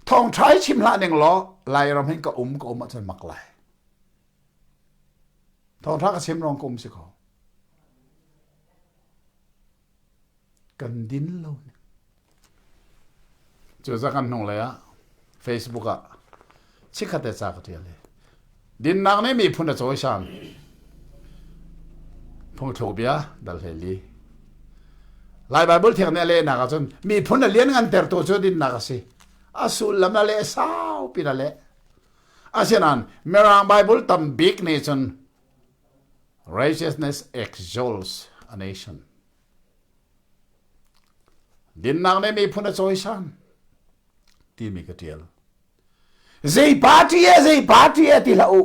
Thawngṭha i chim hlah ning law Lairam hin ka um ka um ahcun mak lai. Thawngṭha ka chim ruang ka um si ko. Kan din lo ning. Cu za kan hnung lei ah Facebook ah chikkhat te ca ka ṭial i dinnak nih miphun a cawisan. Phungthluk bia dal hlei li. Lai Bible thiang nih a lehnak ahcun miphun a lianngantertu cu dinnak a si. A sullam a leh sau pin a leh. Asinain Mirang Bible tam bik nih cun righteousness exalts a nation. Dinnak nih miphun a cawisan timi ka ṭial. Zei party e zei party e ti hlah u.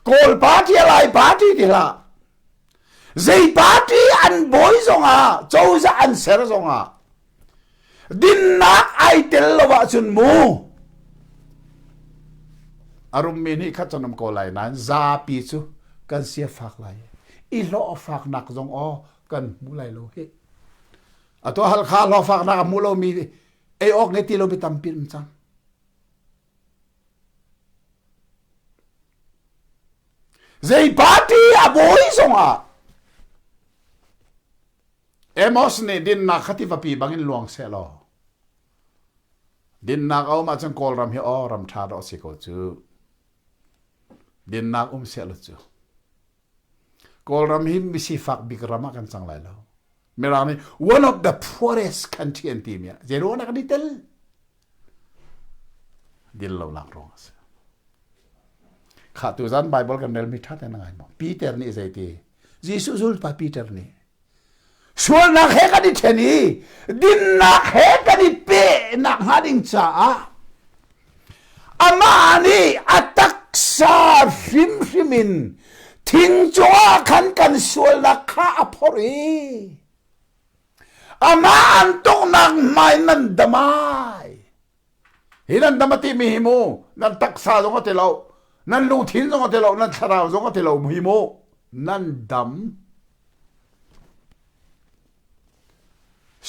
Kawl party a Lai party ti hlah. Zei party an bawi zongah cozah an ser zongah dinnak ai tel lo ahcun mu a rummi nih khat cun um ko lai nain zapi cu kan sia fak lai i hlawh faknak zong aw kan hmu lai lo hi atu halkha hlawh faknak a hmu lomi ei awk ngei ti lomi tampi um cang Zei party a bawi zongah Amos nih dinnak kha tivapi bangin luang seh law dinnak a um ahcun Kawlram hi aw ram ṭha dawh si ko cu. Dinnak um seh law cu. Kawlram hi misifak bik ram ah kan cang lai lo. Mirang nih one of the poorest country an timi ah zei ruang dah kan i tel? Din lonak ruang a si. Kha tu zan Bible kan relmi ṭha tein na ngai maw? Peter nih zei ti? Jesuh zulpa Peter nih sualnak he kan i ṭhen i dinnak he kan i pehnak hnga ding caah amah nih a taksa hrimhrim in thing cungah khan kan sualnak kha a phorh i amah an tuknak hmai nan damai hi nan dam a timi hi mu nan taksa zong a ti lo nan lungthin zong a ti lo nan thlarau zong a ti lo hi mu nan dam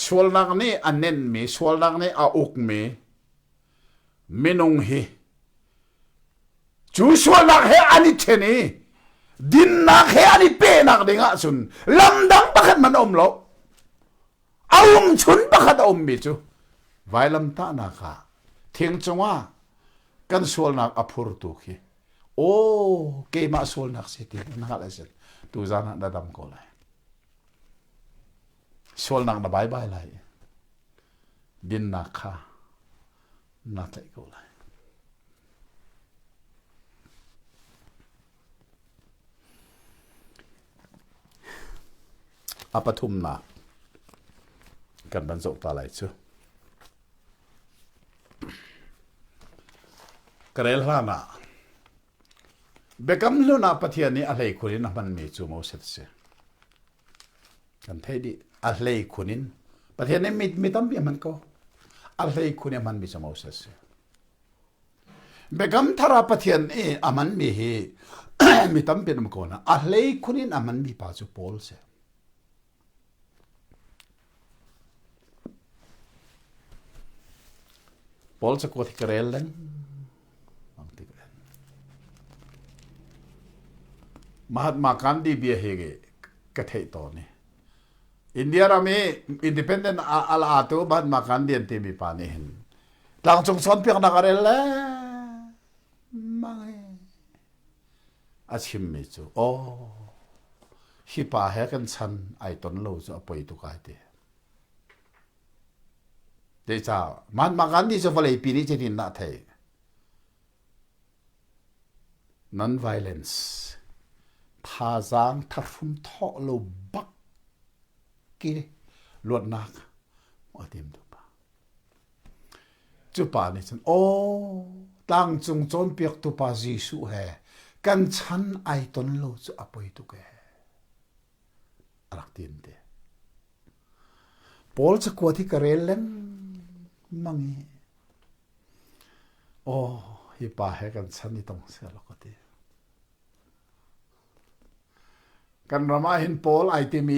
sualnak nih a nenmi sualnak nih a ukmi minung hi cu sualnak he an i ṭhen i dinnak he an i pehnak ding ahcun lamdang pakhat hmanh a um lo a um chun pakhat a ummi cu vailamtahnak ah thing cungah kan sualnak a phurtu khi aw keimah sualnak si ti na hngalh ahcun tuzan ah na dam ko lai sualnak na bai bai lai dinnak kha na tlaih ko lai. A pathumnak kan van zoh ta lai cu. Ka rel hlan ah Biakam hlun ah Pathian nih a hleikhun in a hmanmi cu Moses a si. Kan theih dih. A hleikhun in Pathian nih mi, mi tampi a hman ko. A hleikhun in a hmanmi cu Moses a si. Biakam thar ah Pathian i a hmanmi hi mi tampi an um ko na. A hleikhun in a hmanmi pa cu Paul si. Paul cakuat hi ka rel lengmang tik Mahatma Gandhi bia hi ka theih tawn i India ram i independent a la tu Mahatma Gandhi an timi pa nih hin tlangcung cawnpiaknak a rel lengmang i a chimmi cu aw hi pa he kan chan ai ton lo cu a poi tuk ai ti Zeicah Mahatma Gandhi cu vawleipi nih cutin dah thei non-violence thazaang thahrum thawh lo bak ki luatnak a tim tu pa Cu pa nih cun, Aw, tlangcung cawnpiaktu pa Jesuh he kan chan ai ton lo cu a poi tuk ee, a rak ti an ti. Paul cakuat hi ka rel lengmang i, aw, hi pa he kan chan i tong seh law ka ti. Kan ram ah hin Paul ai timi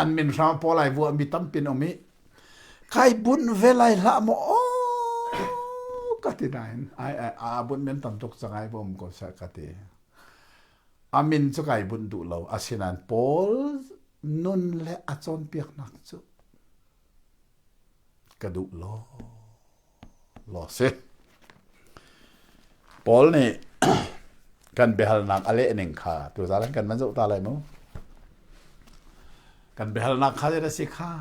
an min hram Paul ai vuahmi tampi an um i. Kai bunh ve lai hlah maw aw ka ti nain ai ai aa bunh men tam tuk cang ai bom ko seh ka ti. A min cu kai bunh duh lo. Asinain Paul nun le a cawnpiaknak cu ka duh law law si. Paul nih kan biahalnak a leh ning kha tuzaan kan van zoh ta lai mu. Kan biahalnak kha zei a si kha?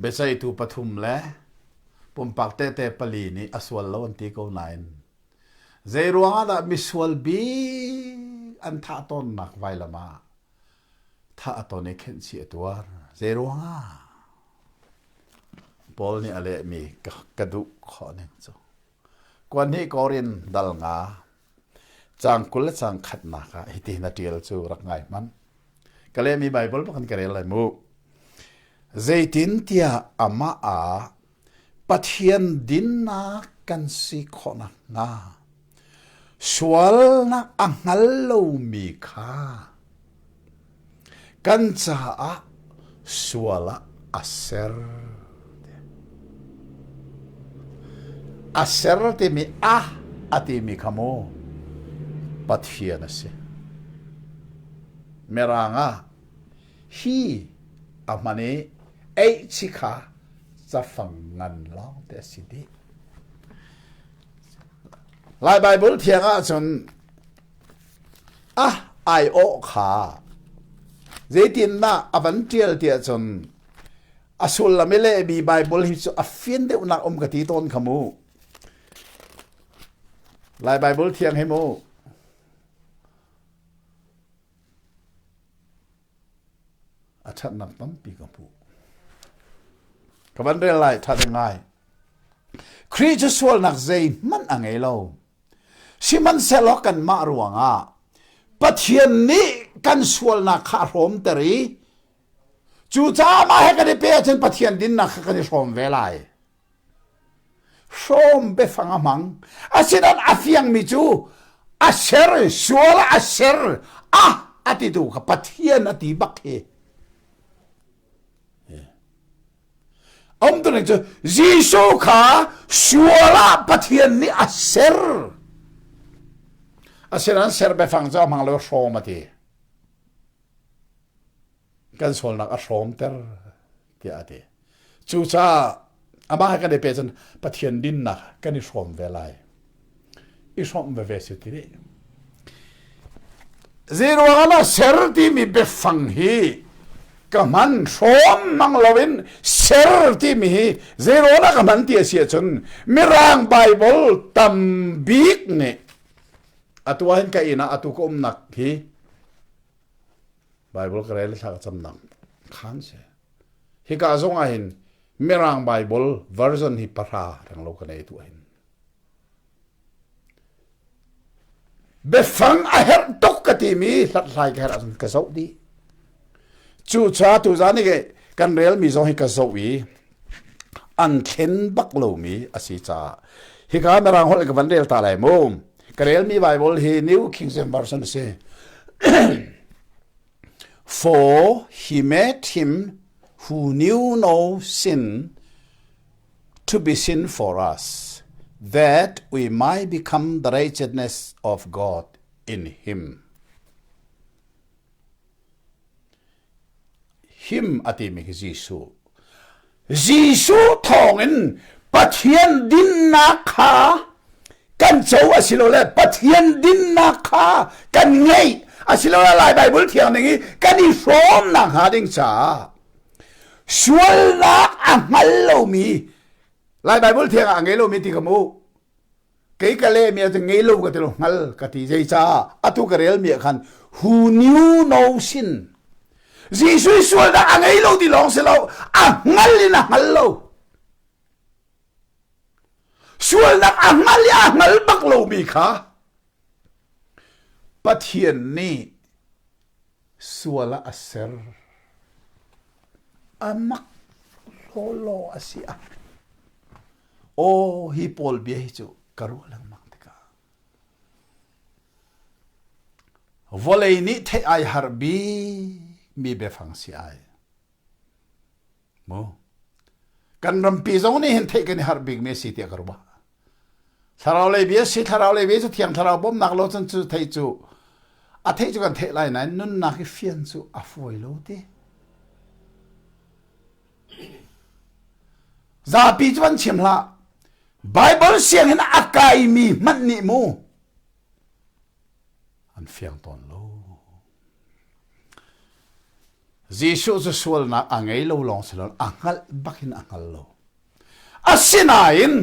Biaceihtu pathum le pumpak tehte pali nih a sual lo an ti ko nain zei ruangah dah misual bik an thah tawnnak vailam ah thah a ton i khenhchih a tuar? Zei ruangah? Paul nih a lehmi ka, ka duh khawh ning cu. Kuan hi Korin dal nga caang 20 le caang khatnak ah hitihin a ṭial cu rak ngai hmanh. Ka lehmi Baibal bak in ka rel lai mu. Zeitintiah amah ah Pathian dinnak kan si khawh nakhnga sualnak a hngal lomi kha kan caah sual ah a ser. A ser timi a a timi kha mu Pathian a si. Mirang ah hi a hman i eih kha cafang ngan lawng te a si dih. Lai Baibal thiang ahcun a aiawh kha zeitindah a van ṭial tiah cun a sullam i lehmi Baibal hi cu a fian deuhnak um ka ti tawn kha mu. Lai Baibal thiang hi mu. A ṭhatnak tampi ka hmuh. Ka van rel lai ṭha ding ngai. Khrih cu sualnak zeihmanh a ngei lo. Sihmanhsehlaw kanmah ruangah Pathian nih kan sualnak kha a hrawmter i cucaah mah he kan i pe ahcun Pathian dinnak kha kan i hrawm ve lai. Hrawm biafang a hmang. Asinain a fiangmi cu a ser, sual a ser, a a titu kha Pathian a ti bak hi. Umtuning cu Jesuh kha sual ah Pathian nih a ser. Asinain ser biafang cu a hmang lo hrawm a ti. Kan sualnak a hrawmter tiah a ti. Cucaah amah he kan i pe cun Pathian dinnak kan i hrawm ve lai. I hrawmh veve si ti dih. Zeiruang ah ser timi biafang hi ka hman hrawm mang loin ser timi hi zeiruang ah ka hman ti a si ahcun Mirang Bible tam bik nih atu ahhin ka inn ah atu ka umnak hi Bible ka rel thla ka camnak khan si. Hika zong ah hin Mirang Bible version hi pahra reng lo ka nei tu hin. Biafang a herh tuk ka timi hlathlai ka herh ahcun ka zoh dih. Cucaah tuzaan i kan relmi zong hi ka zoh i an thlen bak lomi a si caah hika Mirang holh ka van rel ta lai mu. Ka relmi Bible hi New King James Version a si. For he made him who knew no sin to be sin for us, that we might become the righteousness of God in him. Him a timi hi Jesuh. Jesuh thawngin Pathian dinnak kha kan co asilole Pathian dinnak kha kan ngeih asilole Lai Baibal thiang ning i kan i hrawm nakhnga ding caah sualnak a hngal lomi Lai Baibal thiang ah a ngei lomi ti ka mu kei ka lehmi ah cun ngei lo ka ti lo hngal ka ti zeicah atu ka relmi ah khan who knew no sin Jesuh sualnak a ngei lo ti lawng si lo a hngal in a hngal lo sualnak a hngal i a hngal bak lomi kha Pathian nih sual ah a ser. A mak lawlaw a si ah. Aw hi Paul bia hi cu ka ruah lengmang tikah vawlei nih theih ai har bik mi biafang si ai. Mu. Kan rampi zong nih hin theih kan i harh bikmi a si tiah ka ruah. Thlarau lei bia si thlarau lei bia cu thiang thlarau bawmhnak lo cun cu theih cu a theih cu kan theih lai nain nunnak i fian cu a fawi lo ti. Zapi cu van chim hlah. Bible sianginn a kaimi hmanh nih mu an fiang tawn lo. Jesuh cu sualnak a ngei lo lawng si lo a hngalh bak in a hngal lo. Asinain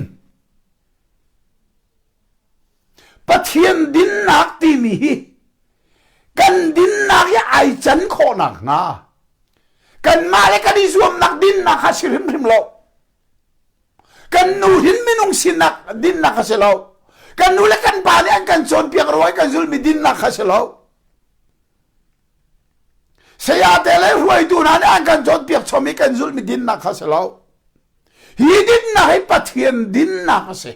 Pathian dinnak timi hi kan dinnak hi ai can khawh nakhnga kanmah le kan i zuamnak dinnak kha si hrimhrim lo. Kan nu hin minung sinak dinnak a si lo. Kan nu le kan pa nih an kan cawnpiak ruang i kan zulmi dinnak kha si lo. Sayate le hruaitu hna nih an kan cawnpiak chom i kan zulhmi dinnak kha si lo. Hi dinnak hi Pathian dinnak a si.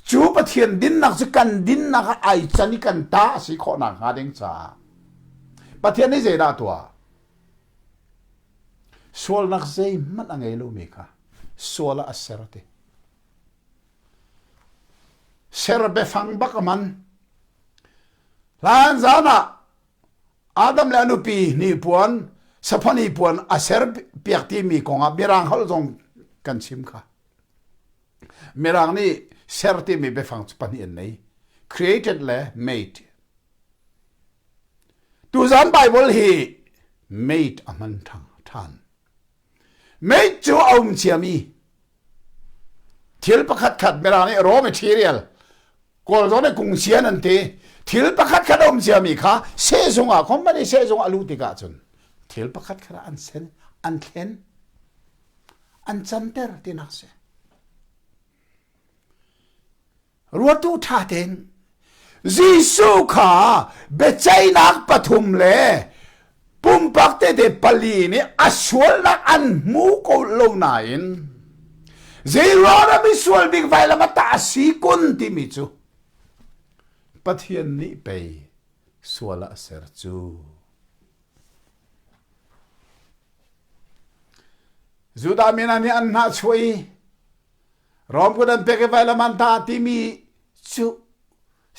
Cu Pathian dinnak cu kan dinnak ah ai can i kan ta a si khawh nakhnga ding caah Pathian nih zeidah a tuah? Sualnak zeihmanh a ngei lomi kha sual ah a ser ti. Ser biafang bak a man. Hlan zan ah Adam le a nupi hnipuan saphani puan a ser piak timi kongah Mirang holh zong kan chim kha. Mirang nih ser timi biafang cu pahnih an nei. Created le made. Tuzan Bible hi made a hman ṭhan. Made cu a um ciami Thil pakhat khat Mirang nih raw material Kawl zawn nih kungsian an ti. Thil pakhat khat a um ciami kha sehzung ah company sehzung a luh tikah cun thil pakhat khat ah an sen, an thlen, an canter tinak si. Ruatu ṭha tein Jesuh kha biaceihnak pathum le pumpak tete pali nih a sualnak an hmu ko lo nain zeiruangah misual bik vailam a tah a si kun timi cu Pathian nih pei sual ah a ser cu. Judah mi hna nih an hnahchuah i Rom kut an pek i vailam an tah timi cu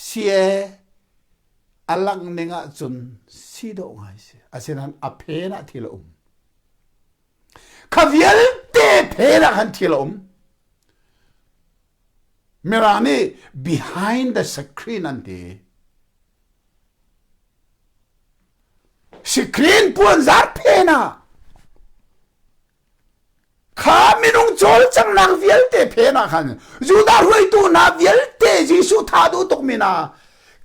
sie a langh ning ahcun si dawh ngai si. Asinain a phen ah thil a um. Kha vialte phen ah khan thil a um. Mirang nih behind the screen an ti. Screen puanzar phen ah Kha minung cawlcanghnak vialte phen ah khan Judah hruaitu hna vialte Jesuh tha duh tukmi hna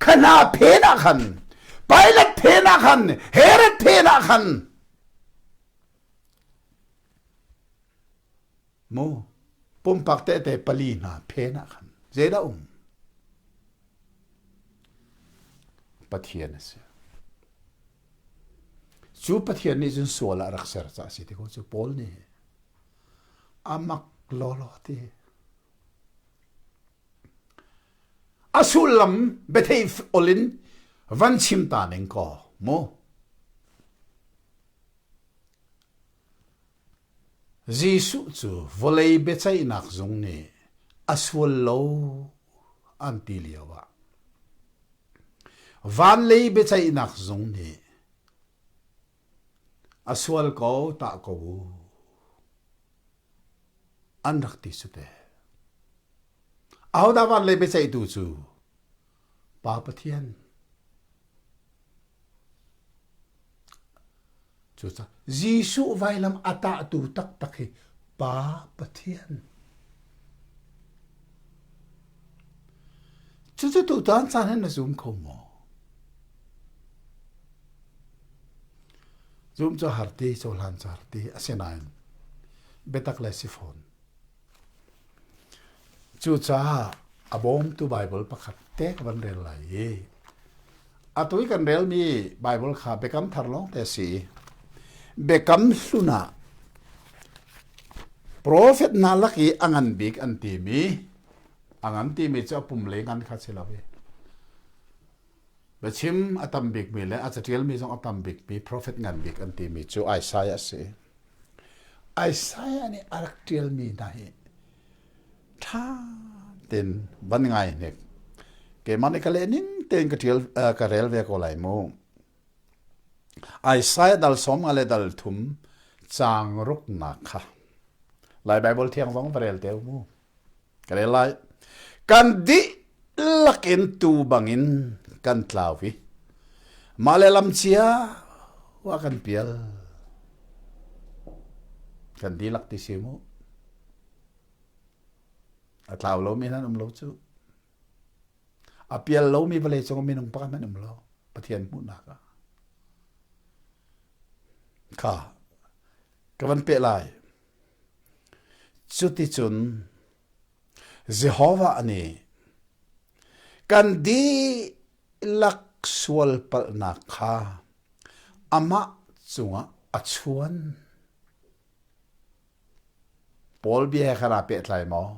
kha hna phen ah khan Pilate phen ah khan Herod phen ah khan mu pumpak tehte pali hna phen ah khan zeidah um Pathian a si. Cu Pathian nih cun sual ah rak ser caah a si ti ko cu Paul nih a mak lawlaw ti. A sullam biathei ol in van chim ta ning kaw mu. Jesuh cu vawlei biaceihnak zung nih a sual lo an ti lio ah Van lei biaceihnak zung nih a sual ko tah ko u an rak ti cu teh. Ahodah van lei biaceihtu cu? Pa Pathian. Cucaah Jesuh vailam a tahtu taktak hi Pa Pathian. Cucu tutan caan hin na zum kho maw? Zum cu har ti, cohlan cu har ti, asinain biatak le si fawn. Cucaah a bawmtu Baibal pakhat te ka van rel lai i atu i kan relmi Baibal kha Biakam Thar lawng te a si. Biakam Hlun ah profet hna lak i a ngan bik an timi a ngan timi cu a pum le ngan kha si lo i biachim a tam bikmi le a caṭialmi zong a tam bikmi profet ngan bik an timi cu Isaiah a si. Isaiah nih a rak ṭialmi hna hi ṭha tein van ngai hnik. Keimah nih ka leh ning tein ka ṭial ka rel ve ko lai mu. Isaiah dal 50 le dal thum caang ruknak kha Lai Baibal thiang zong va rel te u mu. Ka rel lai. Kan dihlak in tuu bangin kan tlau i mah le lam cia ah kan pial. Kan dihlak ti si mu. A tlau lomi nan um lo cu. A pial lomi vawlei cung minung pakhat hmanh um lo. Pathian hmuhnak ah. Kha ka van peh lai. Cuticun Jehovah nih kan dihlak sualpalhnak kha amah cungah a chuan. Paul bia he khan aa pehtlai maw?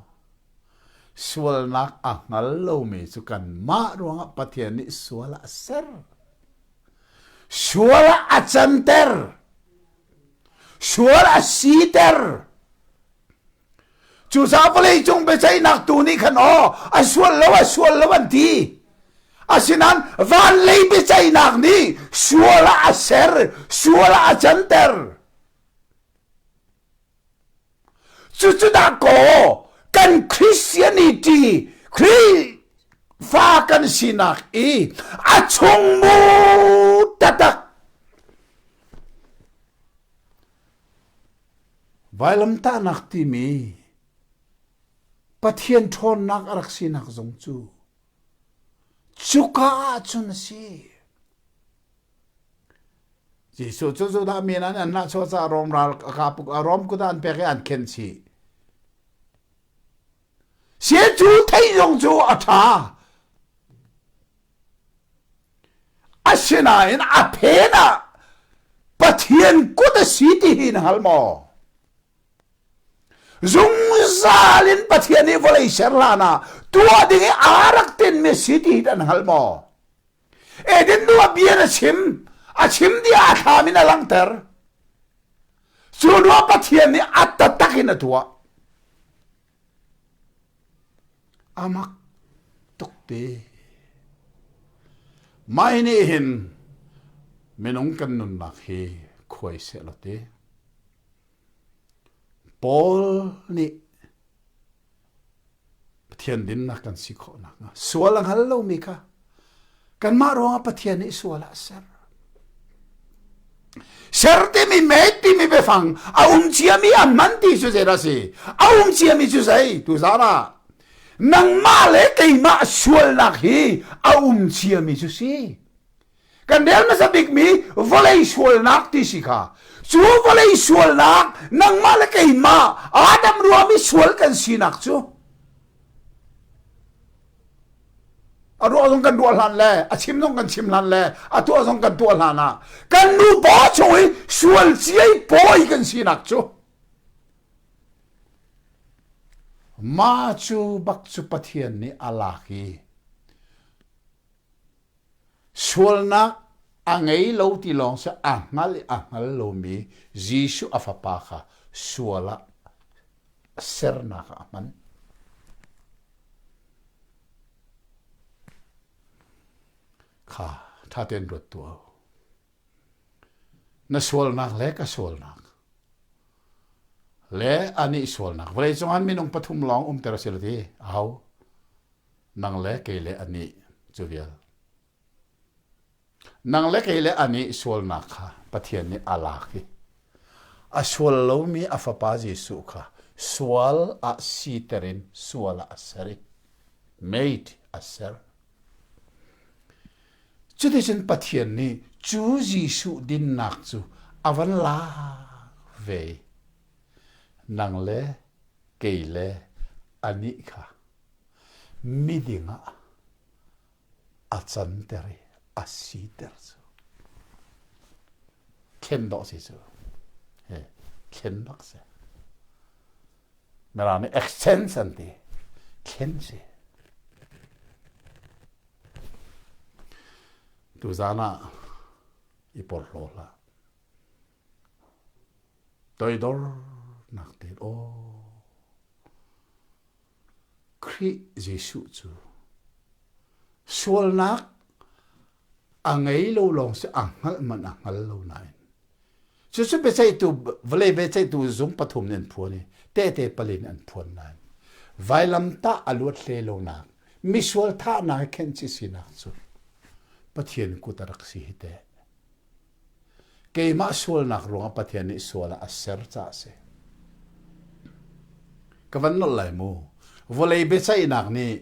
Sualnak a hngal lomi cu kanmah ruangah Pathian nih sual ah a ser. Sual ah a canter. Sual a siter. Cucaah vawleicung biaceihnak tu nih khan aw a sual lo a sual lo an ti. Asinain van lei biaceihnak nih sual ah a ser, sual ah a canter. Cucu dah kaw kan Christianity Khrihfa kan sinak i a chungmu taktak vailamtahnak timi Pathian ṭhawnnak a rak sinak zong cu cuka ahcun a si. Jesuh cu Judah mi an an nahchuah caah Rom ral Rom kut ah an pek i an khen chih. Sia cu theih zong cu a ṭha. Asinain a phen ah Pathian kut a si ti hi na hngal maw? Zungzal in Pathian nih vawlei ser hlan ah tuah ding i aa rak tinmi si ti hi na hngal maw? Eden nu ah bia na chim, a chim dih ah a thlam in a langhter. Cu hnu ah Pathian nih a taktak in a tuah. A mak tuk te. Mai nih hin minung kan nunnak hi khuai seh law ti. Paul nih Pathian dinnak kan si khawh nakhnga sual a hngal lomi kha kanmah ruangah Pathian nih sual ah a ser. Ser timi made timi biafang a um ciami a hman ti cu zeidah a si? A um ciami cu zei? Tuzaan ah nangmah le keimah sualnak hi a um ciami cu si. Kan rel hmasa bikmi vawlei sualnak ti si kha. Cu vawlei sualnak nangmah le keimah Adam ruami sual kan sinak cu a ruah zong kan ruah hlan le a chim zong kan chim hlan le a tuah zong kan tuah hlan ah kan nu paw chung i sual ciai pawi kan sinak cu ma cu bak cu Pathian nih a lak i Sualnak a ngei lo ti lawng si a hngal i a hngal lomi Jesuh a fapa kha sual ah sernak ah a hman. Kha ṭha tein ruat tuah u. Na sualnak le ka sualnak le anih sualnak vawleicung ah minung pathum lawng umter a si lo ti aho Nang le kei le anih cu vial. Nang le kei le anih sualnak kha Pathian nih a lak i a sual lomi a fapa Jesuh kha sual ah siter in sual ah a ser i made a ser. Cuticun Pathian nih cu Jesuh dinnak cu a van lak ve i nang le kei le anih kha miding ah a canter i a siter cu thlen dawh si cu he thlen bak si mirang nih exchange an ti thlen si tuzaan ah i porhlaw hlah toidor. nak te aw Khrih Jesuh cu sualnak a ngei lo lawng si a hngalh man a hngal lo nain cucu biaceihtu vawlei biaceihtu zung pathum nih an phuan i tehte palin an phuan nain vailamtah a luat hle lonak misual thahnak i khenh chih sinak cu Pathian kut a rak si hi teh. Keimah sualnak ruangah Pathian nih sual ah a ser caah a si. Ka van nolh lai mu. Vawlei biaceihnak nih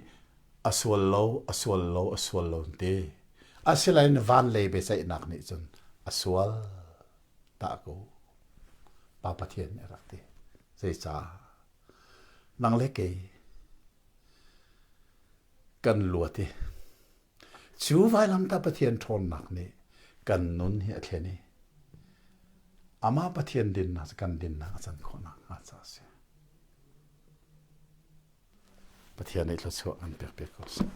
a sual lo, a sual lo, a sual lo an ti. Asinain van lei biaceihnak nih cun a sual tah ko. Pa Pathian nih a rak ti. Zeicah? Nang le kei kan luat i Cu vailamtah Pathian ṭhawnnak nih kan nun hi a thlen i amah Pathian dinnak cu kan dinnak a can khawh nakhnga caah a si. Pathian nih thluachuah kan pek piak ko seh.